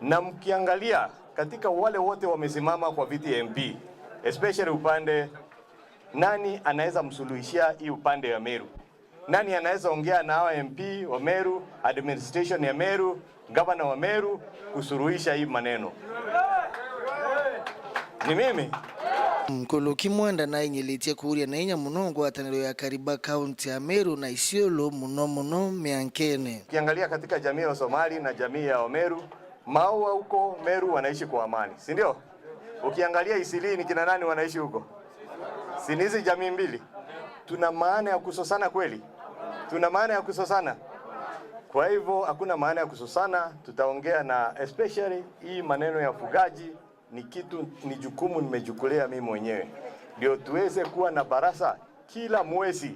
Na mkiangalia katika wale wote wamesimama kwa viti ya M P, especially upande, nani anaweza msuluhishia hii upande ya Meru? Nani anaweza ongea na hawa M P wa Meru, administration ya Meru, gavana wa Meru, kusuruhisha hii maneno? Ni mimi? Nkuluki Mwenda nainyilitie kuuria na inya muno ngwataniro ya kariba kaunti ya Meru na Isiolo, muno muno miankene. Ukiangalia katika jamii ya Somali na jamii ya Wameru, Maua huko Meru wanaishi kwa amani, si ndio? Ukiangalia Isilii, ni kina nani wanaishi huko? Si ni hizi jamii mbili? Tuna maana ya kusosana kweli? Tuna maana ya kusosana? Kwa hivyo hakuna maana ya kusosana, tutaongea na, especially hii maneno ya ufugaji ni kitu, ni jukumu nimechukulia mimi mwenyewe, ndio tuweze kuwa na baraza kila mwezi.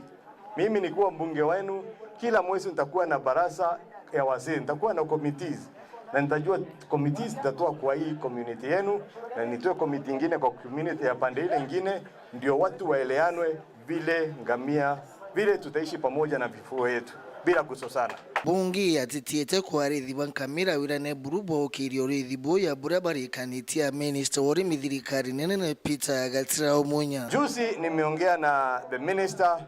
Mimi nikiwa mbunge wenu, kila mwezi nitakuwa na baraza ya wazee, nitakuwa na committees. Na nitajua committees nitatoa kwa hii community yenu, na nitoe committee ingine kwa community ya pande ile ingine, ndio watu waeleanwe vile ngamia, vile tutaishi pamoja na mifugo yetu bila kusosana. Bunge yatitiete kwa arithi ba nkamira wirane buru bookirie urithi buya buria barikanitie a minister wa urimi thirikari nene Peter Gatira Omunya. Juzi nimeongea na the minister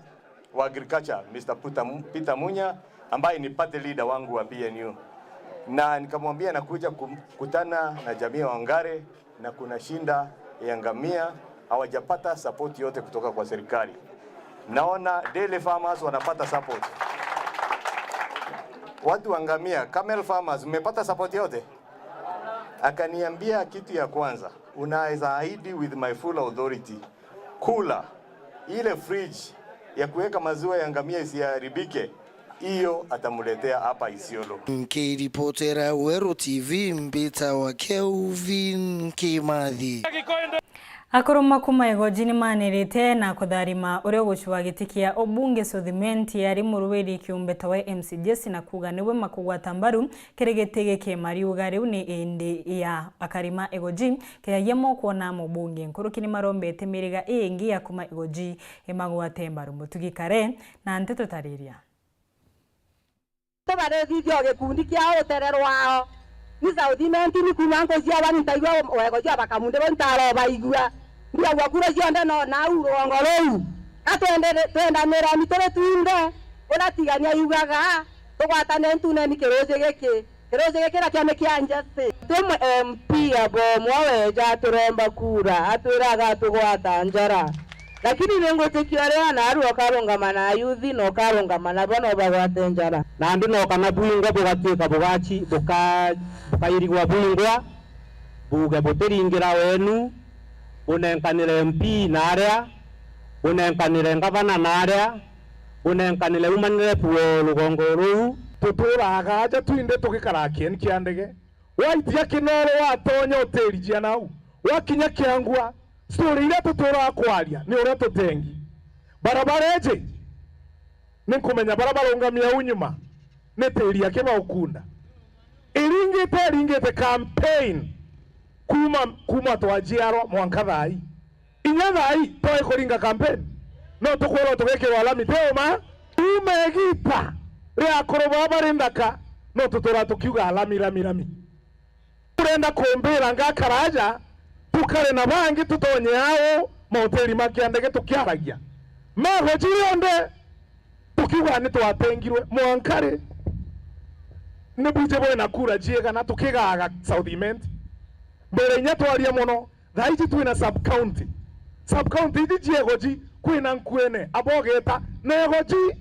wa agriculture, Mister Peter Mu-, Peter Munya, ambaye ni party leader wangu wa P N U. Na nikamwambia nakuja kukutana na jamii ya Wangare na kuna shinda ya ngamia, hawajapata support yote kutoka kwa serikali. Naona dairy farmers wanapata support. Watu wa ngamia, camel farmers, mmepata support yote? Akaniambia kitu ya kwanza, "Unaweza ahidi with my full authority, cooler, ile fridge ya kuweka maziwa ya ngamia isiharibike, hiyo atamuletea hapa Isiolo." Nkiripotera Weru T V, mbita wa Kelvin Kimathi. Akuru ma kuma Igoji ni manirite na kutharima uria ugucua giti kia ubunge South Imenti ari muruiri kiumbe tawe M C Jesse na kuuga niwe makugwata mbaru kiri giti giki. Mariuga riu ni indi ya akari ma Igoji kiagia mokwona mubunge. Nkuruki ni marombete miriga iingi ya kuma Igoji imagwate mbaru. Mutugi Kare na nteto tariria. Tubarithithia o gikundi kia utere rwao. Ni South Imenti ni kuma nkuciarwa, ni ntaigua wego cia bakamundi bau ntarobaigua. Ndiagua kura cionthe no nau rugongo ruu. Ka twende-, twendanire ni turi twinthe, uria Tigania yugaga, tugwatane ntune ni kiruci giki. Kiruci giki nakio ni kia Njesti. Ti M P abo umwe weja aturomba kura, atwira agatugwata njara. Lakini ni ngwitikia uria naarua ukarungama na ayuthi na ukarungama nabo no bagwate njara. Nandi no kana bwingwa bugatuika bugaci-, buka-, bukairigwa bwingwa, buuge butiringira wenu, bunenkanire M P na aria, bunenkanire ngavana na aria, bunenkanire umanire puo rugongo ruu. Tuturaga aja twinthe tugikaraa kieni kia ndege. Waitia Kinoro watonya utiri jia nau. Wakinya Kiangua, story iria tuturaga kwaria ni uria tutengi. Barabara iji, ni nkumenya baria barungamia au nyuma, ni tiri aki baukunda. Iringite, iringite campaign kuma, kuma twajiarwa mwanka thaa ii. Inya thaa ii, twai kuringa campaign, no tukwirwa tugikirwa lami, ti uma? Uma igita ria akuru baa bari nthaka, no tutura tukiuga lami, lami, lami. Urenda kumbira ngakara aja, tukare na bangi tutonye au mahoteli ma kia ndege tukiaragia? Mego jiri onde, tukiuga ni twatengirwe mwanka ri? Ni bwije bwina kura jiigana tukigaga South Imenti? Mbere inya twaria mono, thaa iji twina sub county. Sub county iji jiego ji kwina nkuene, abogeta, na ego ji.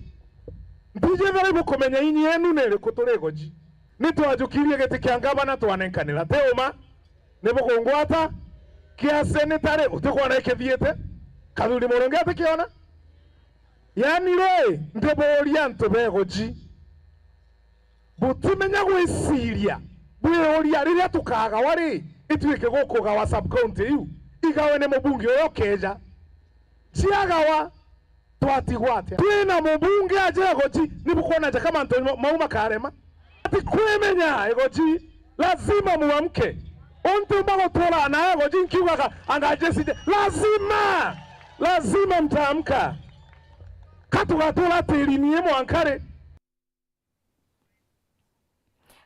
Ntijethera ibukumenya inyi enu ni iriku turi ego ji. Ni twajukirie giti kia ngavana twanenkanira, ti uma? Ni bukungwata kia seneta ri, utikwona ikithiite? Kathuri Murungi atikiona? Yaani ri, ndibuuria antu bego ji. Butimenya gwiciria, bwiuria riria tukagawa ri, ituike gukugawa sub county iu, igawe ni mubunge uria ukeja. Ciagawa, twatigwa atia? Twina mubunge aja Igoji, ni bukwona ja kama antu mau makarema? Ati kwimenya Igoji, lazima muamke. Untu mba gutura na Igoji nkiugaga anga Jesse je-, lazima, lazima mtaamka. Ka tugatura tirini mwanka ri?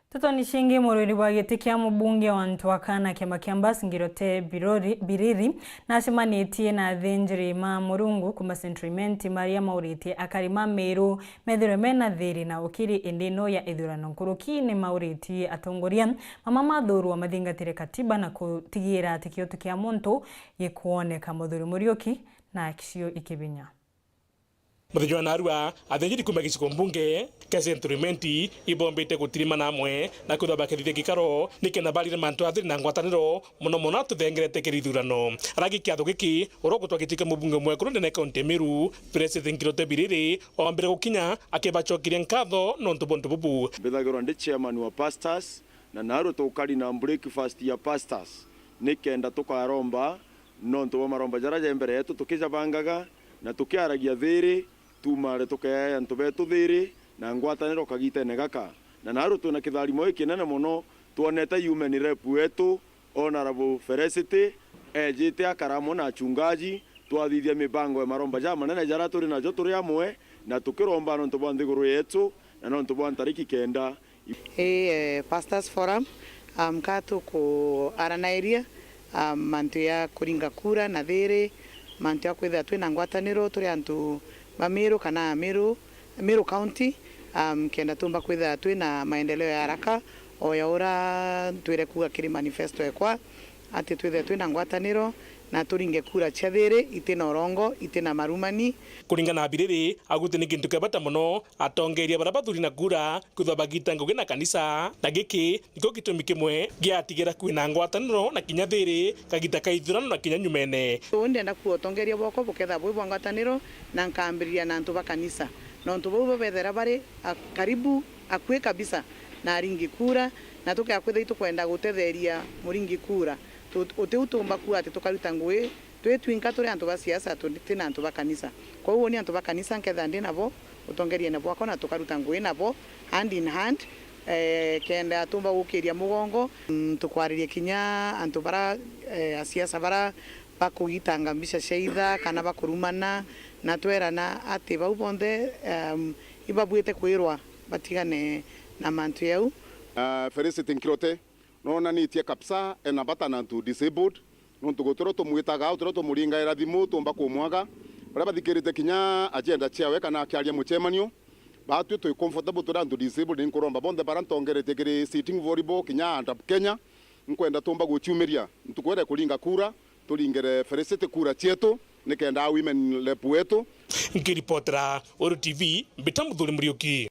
Tutoni cingi, murwiri bwa giti kia mubunge wa Ntwaka na kiama kia Mbas Ngirote Birori-, Biriri nacemanitie na athinjiri ma Murungu kuma Central Imenti, maria mauritie akari ma Meru methirwe mena thiri na ukiri indi no ya ithurano. Nkuruki ni mauritie atongoria mama mathurwa mathingatire katiba na kutigira ati kiotu kia muntu gikwoneka. Muthuri Muriuki na Kisio Ikibinya. Muthenya wa narua, athinjiri kuma gicigo mbunge kia Central Imenti ibombite gutirimana amwe na kwithwa bakithithia gikaro nikenda barire mantu athiri na ngwataniro, mono mono tuthengerete kiri ithurano. Aragi kiatho giki, uria ugutwa giti kia mubunge mwekuru ndene kaunti ya Meru, Blessed Ngirote Biriri, ombire gukinya akibacokeria nkatho nontu bwa untu bubu. Mbithagirwa ndi chairman wa pastors, na narua tukari na breakfast ya pastors, nikenda tukaromba nontu bwa maromba jaria ja mbere yetu tukijabangaga, na tukiaragia thiri, tuumare tukeea antu betu thiri na ngwataniro kagitene gaka. Na narua twina kitharimo gikinene mono Twonete human rep wetu, Honourable Felicity, ejite akara amwe na achungaji, twathithia mibango ya maromba jamanene jaria turi najo turi amwe, na tukiromba nontu bwa nthiguru yetu, na nontu bwa ntariki kenda. Ii, eh, Pastors Forum, um, ka tukuaranairia, um, mantu ya kuringa kura na thiri, mantu ya kwithira twina ngwataniro turi antu ba Meru kana Meru, Meru County, um, kenda tumba kwithira twina maendeleo ya haraka, o ya ura ntwire kuuga kiri manifesto ekwa, ati twithire twina ngwataniro na turinge kura cia thiri, itina urongo, itina marumani. Kuringana na Biriri, aguti ni gintu kia bata mono atongeria baria bathuri na kura kwithirwa bagita ngugi na kanisa, na giki nikio gitumi kimwe giatigira kwina ngwataniro na kinya thiri kagita ka ithurano na kinya nyumene. Uu ndienda kuuga utongeria bwakwa bukethirwa bwi bwa ngwataniro, na nkambiriria na antu ba kanisa, nontu bau bo bethira bari a-, karibu akui kabisa na aringi kura, na tukea kwithirwa itukwenda gutetheria muringi kura, tu-, utiu tuumba kuuga ati tukaruta ngugi twi twinka turi antu ba siasa, tuti na antu ba kanisa. Kwou uni antu ba kanisa nkethira ndi nabo, utongeriene bwakwa na tukaruta ngugi nabo hand in hand, eh, kenda tumba gukiria mugongo. Mm, tukwaririe kinya antu bara, eh, asiasa bara bakugitanga mbica cia itha kana bakurumana, na twerana ati bau bonthe, em, ibabuite kwirwa batigane na mantu jau. Ah, Felicity Nkirote, nonanitie kabisa ena bata na antu disabled, nontu gutirio tumwitaga, gutirio tumuringaira thimu, tumba kumwaga. Baria bathikirite kinya agenda ciawe kana akiaria mucemanio, batwi twi comfortable turi antu disabled, ni nkuromba bonthe baria ntongeretie kiri sitting volleyball kinya Stand Up Kenya, nkwenda tumba guciumiria ntuku iria ikuringa kura, turingire Felicity kura cietu, nikenda a women rep wetu. Nkiripotera Weru T V, mbita Muthuri Muriuki.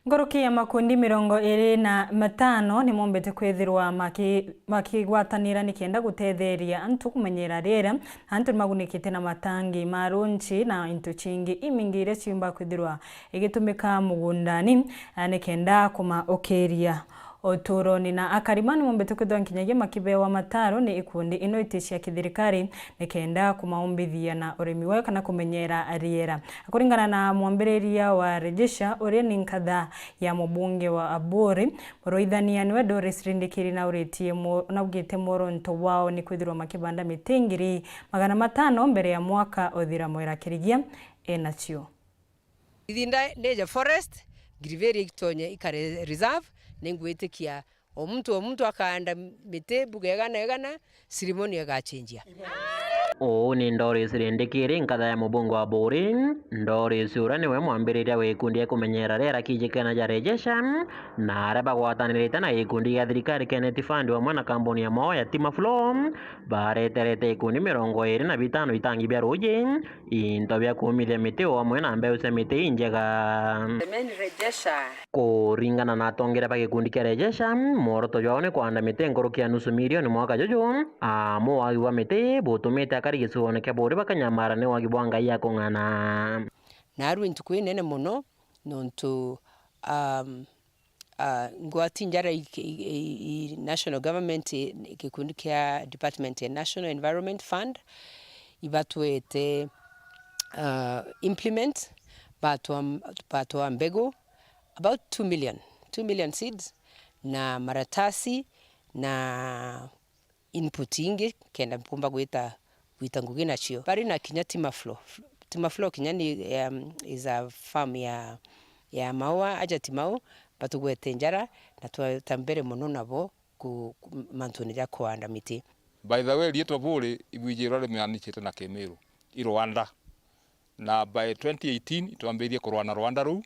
Nkuruki ya makundi mirongo iri na matano ni mombite kwithirwa maki-, makigwatanira nikenda gutetheria antu kumenyera riera. Antu ni magunikite na matangi ma runchi na into cingi imingi iria ciumba kwithirwa igitumika mugundani, a, nikenda kumaukiria uturoni. Na akarima ni mombite kwithirwa nkinyagia makibewa mataro ni ikundi ino iti cia kithirikari nikenda kumaumbithia na urimi wao kana kumenyera riera. Kuringana na mwambiriria wa Rejesha, uria ni nkatha ya mubunge wa Aburi, Muruithania niwe Doris Rindikiri nauritie mo-, naugite mworonto wao ni kwithirwa makibanda miti ngiri magana matano mbere ya mwaka uthira, Mwera Kirigia enacio. Ithinda ni ja forest, Ngiriveria itonye ikare reserve, ningwitikia o muntu o muntu akaanda miti mbuga igana igana, ceremony igachenjia. Uu ni Doris Rindikiri, nkatha ya mubunge wa Buri. Doris uria niwe mwambiriria wa gikundi gia kumenyera riera kijikena ja Rejesha, na aria bagwatanirite na gikundi gia thirikari Kenneth Fund amwe na kambuni ya mao ya Tima Flow, bareterete ikundi mirongo iri na bitano itangi bia ruuji, into bia kuumithia miti o amwe na mbeu cia miti injega. Amen, Rejesha. Kuringana na atongeria ba gikundi kia Rejesha, mworoto jwao ni kwanda miti nkuruki ya nusu milioni mwaka juju, amu wagi bwa miti butumite akari gicigoone kia Buri bakanyamara ni wagi bwa ngai ya kung'ana. Naarua ntuku inene mono, nontu, um, ah, ngwati njara i, i, i, i national government, i, gikundi kia department ya National Environment Fund, ibatwete, ah, implement, batwa, batwa mbegu, about two million, two million seeds, na maratasi, na input ingi kenda mpumba gwita, gwita ngugi nacio. Bari na kinya Timaflow. Timaflow kinya ni, um, is a farm ya, ya maua, aja Timau, batugwete njara, na tweta mbere mono nabo ku, ku, mantune ja kuanda miti. By the way, riitwa Buri ibwijirwa rimeaniciite na Kimiru, i Rwanda. Na by twenty eighteen itwambirie kurwana Rwanda ruu.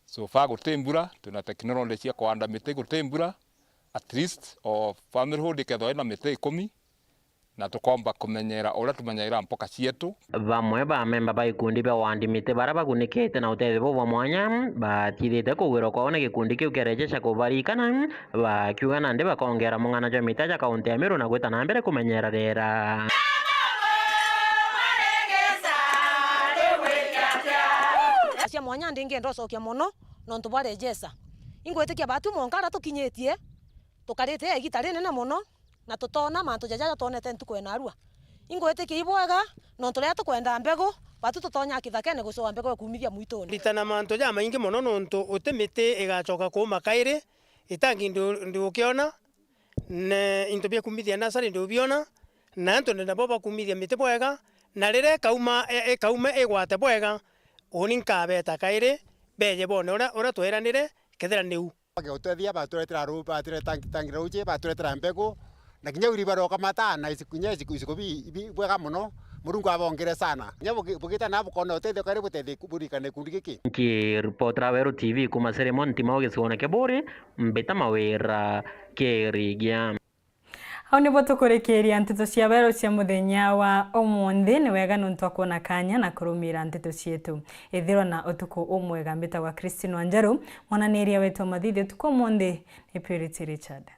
So far guti mbura, twina technology cia kuanda miti guti mbura, at least o family hood ikethwa ina miti ikumi, na tukomba kumenyera uria tumenyaira mpoka cietu. Bamwe ba memba ba ikundi bia wandi miti baria bagunikite na utethio buu bwa mwanya, batithite kugwirwa kwao ni gikundi kiu kia Rejesha kubarikana, bakiuga nandi bakongera mung'ana jwa miti aja kaunti ya Meru na gwita na mbere kumenyera riera. Cia mwanya ndingienda ucokia mono nontu bwa Rejesha. Ingwitikia batu mwanka aria tukinyitie, tukarite igita rinene mono, na tutoona mantu jaja twonete ntuku ya narua. Ingwitikia ibwega, nontu riria tukwenda mbegu, Batu tutonya kithakene gucua mbegu ya kumithia mwituni. Ritana mantu jamaingi mono, nontu uti miti igacoka kuuma kairi, itangi ndu-, ndukiona, na into bia kumithia nasari ndubiona, na antu nabo bakumithia miti bwega, na riria ikauma, e-, ikauma igwate bwega, uni nkabeta kairi, beje bone uria, uria tweranire, kethira niu. Bagutethia, baturetera ru-, baturetangirira ruji, baturetera mbegu, na kinya uri baroka mata, na isiku, kinya isiku, isiku bi, bi, bwega mono, Murungu abongere sana. Kinya bugi-, bugita na bukona utethio kari butethi burikane kundi giki. Nkiripotera Weru T V kuma Seremon Timau gicigoone kia Buri, Mbita Mawira Kirigia. Au nibo tukurikiria nteto cia Weru cia muthenya wa umunthi. Ni wega nontu wa kwona kanya na kurumira nteto cietu. Ithirwa na utuku umwega. Mbitagwa Christine Wanjeru, mwananiria wetu wa mathithi utuku umunthi ni Purity Richard.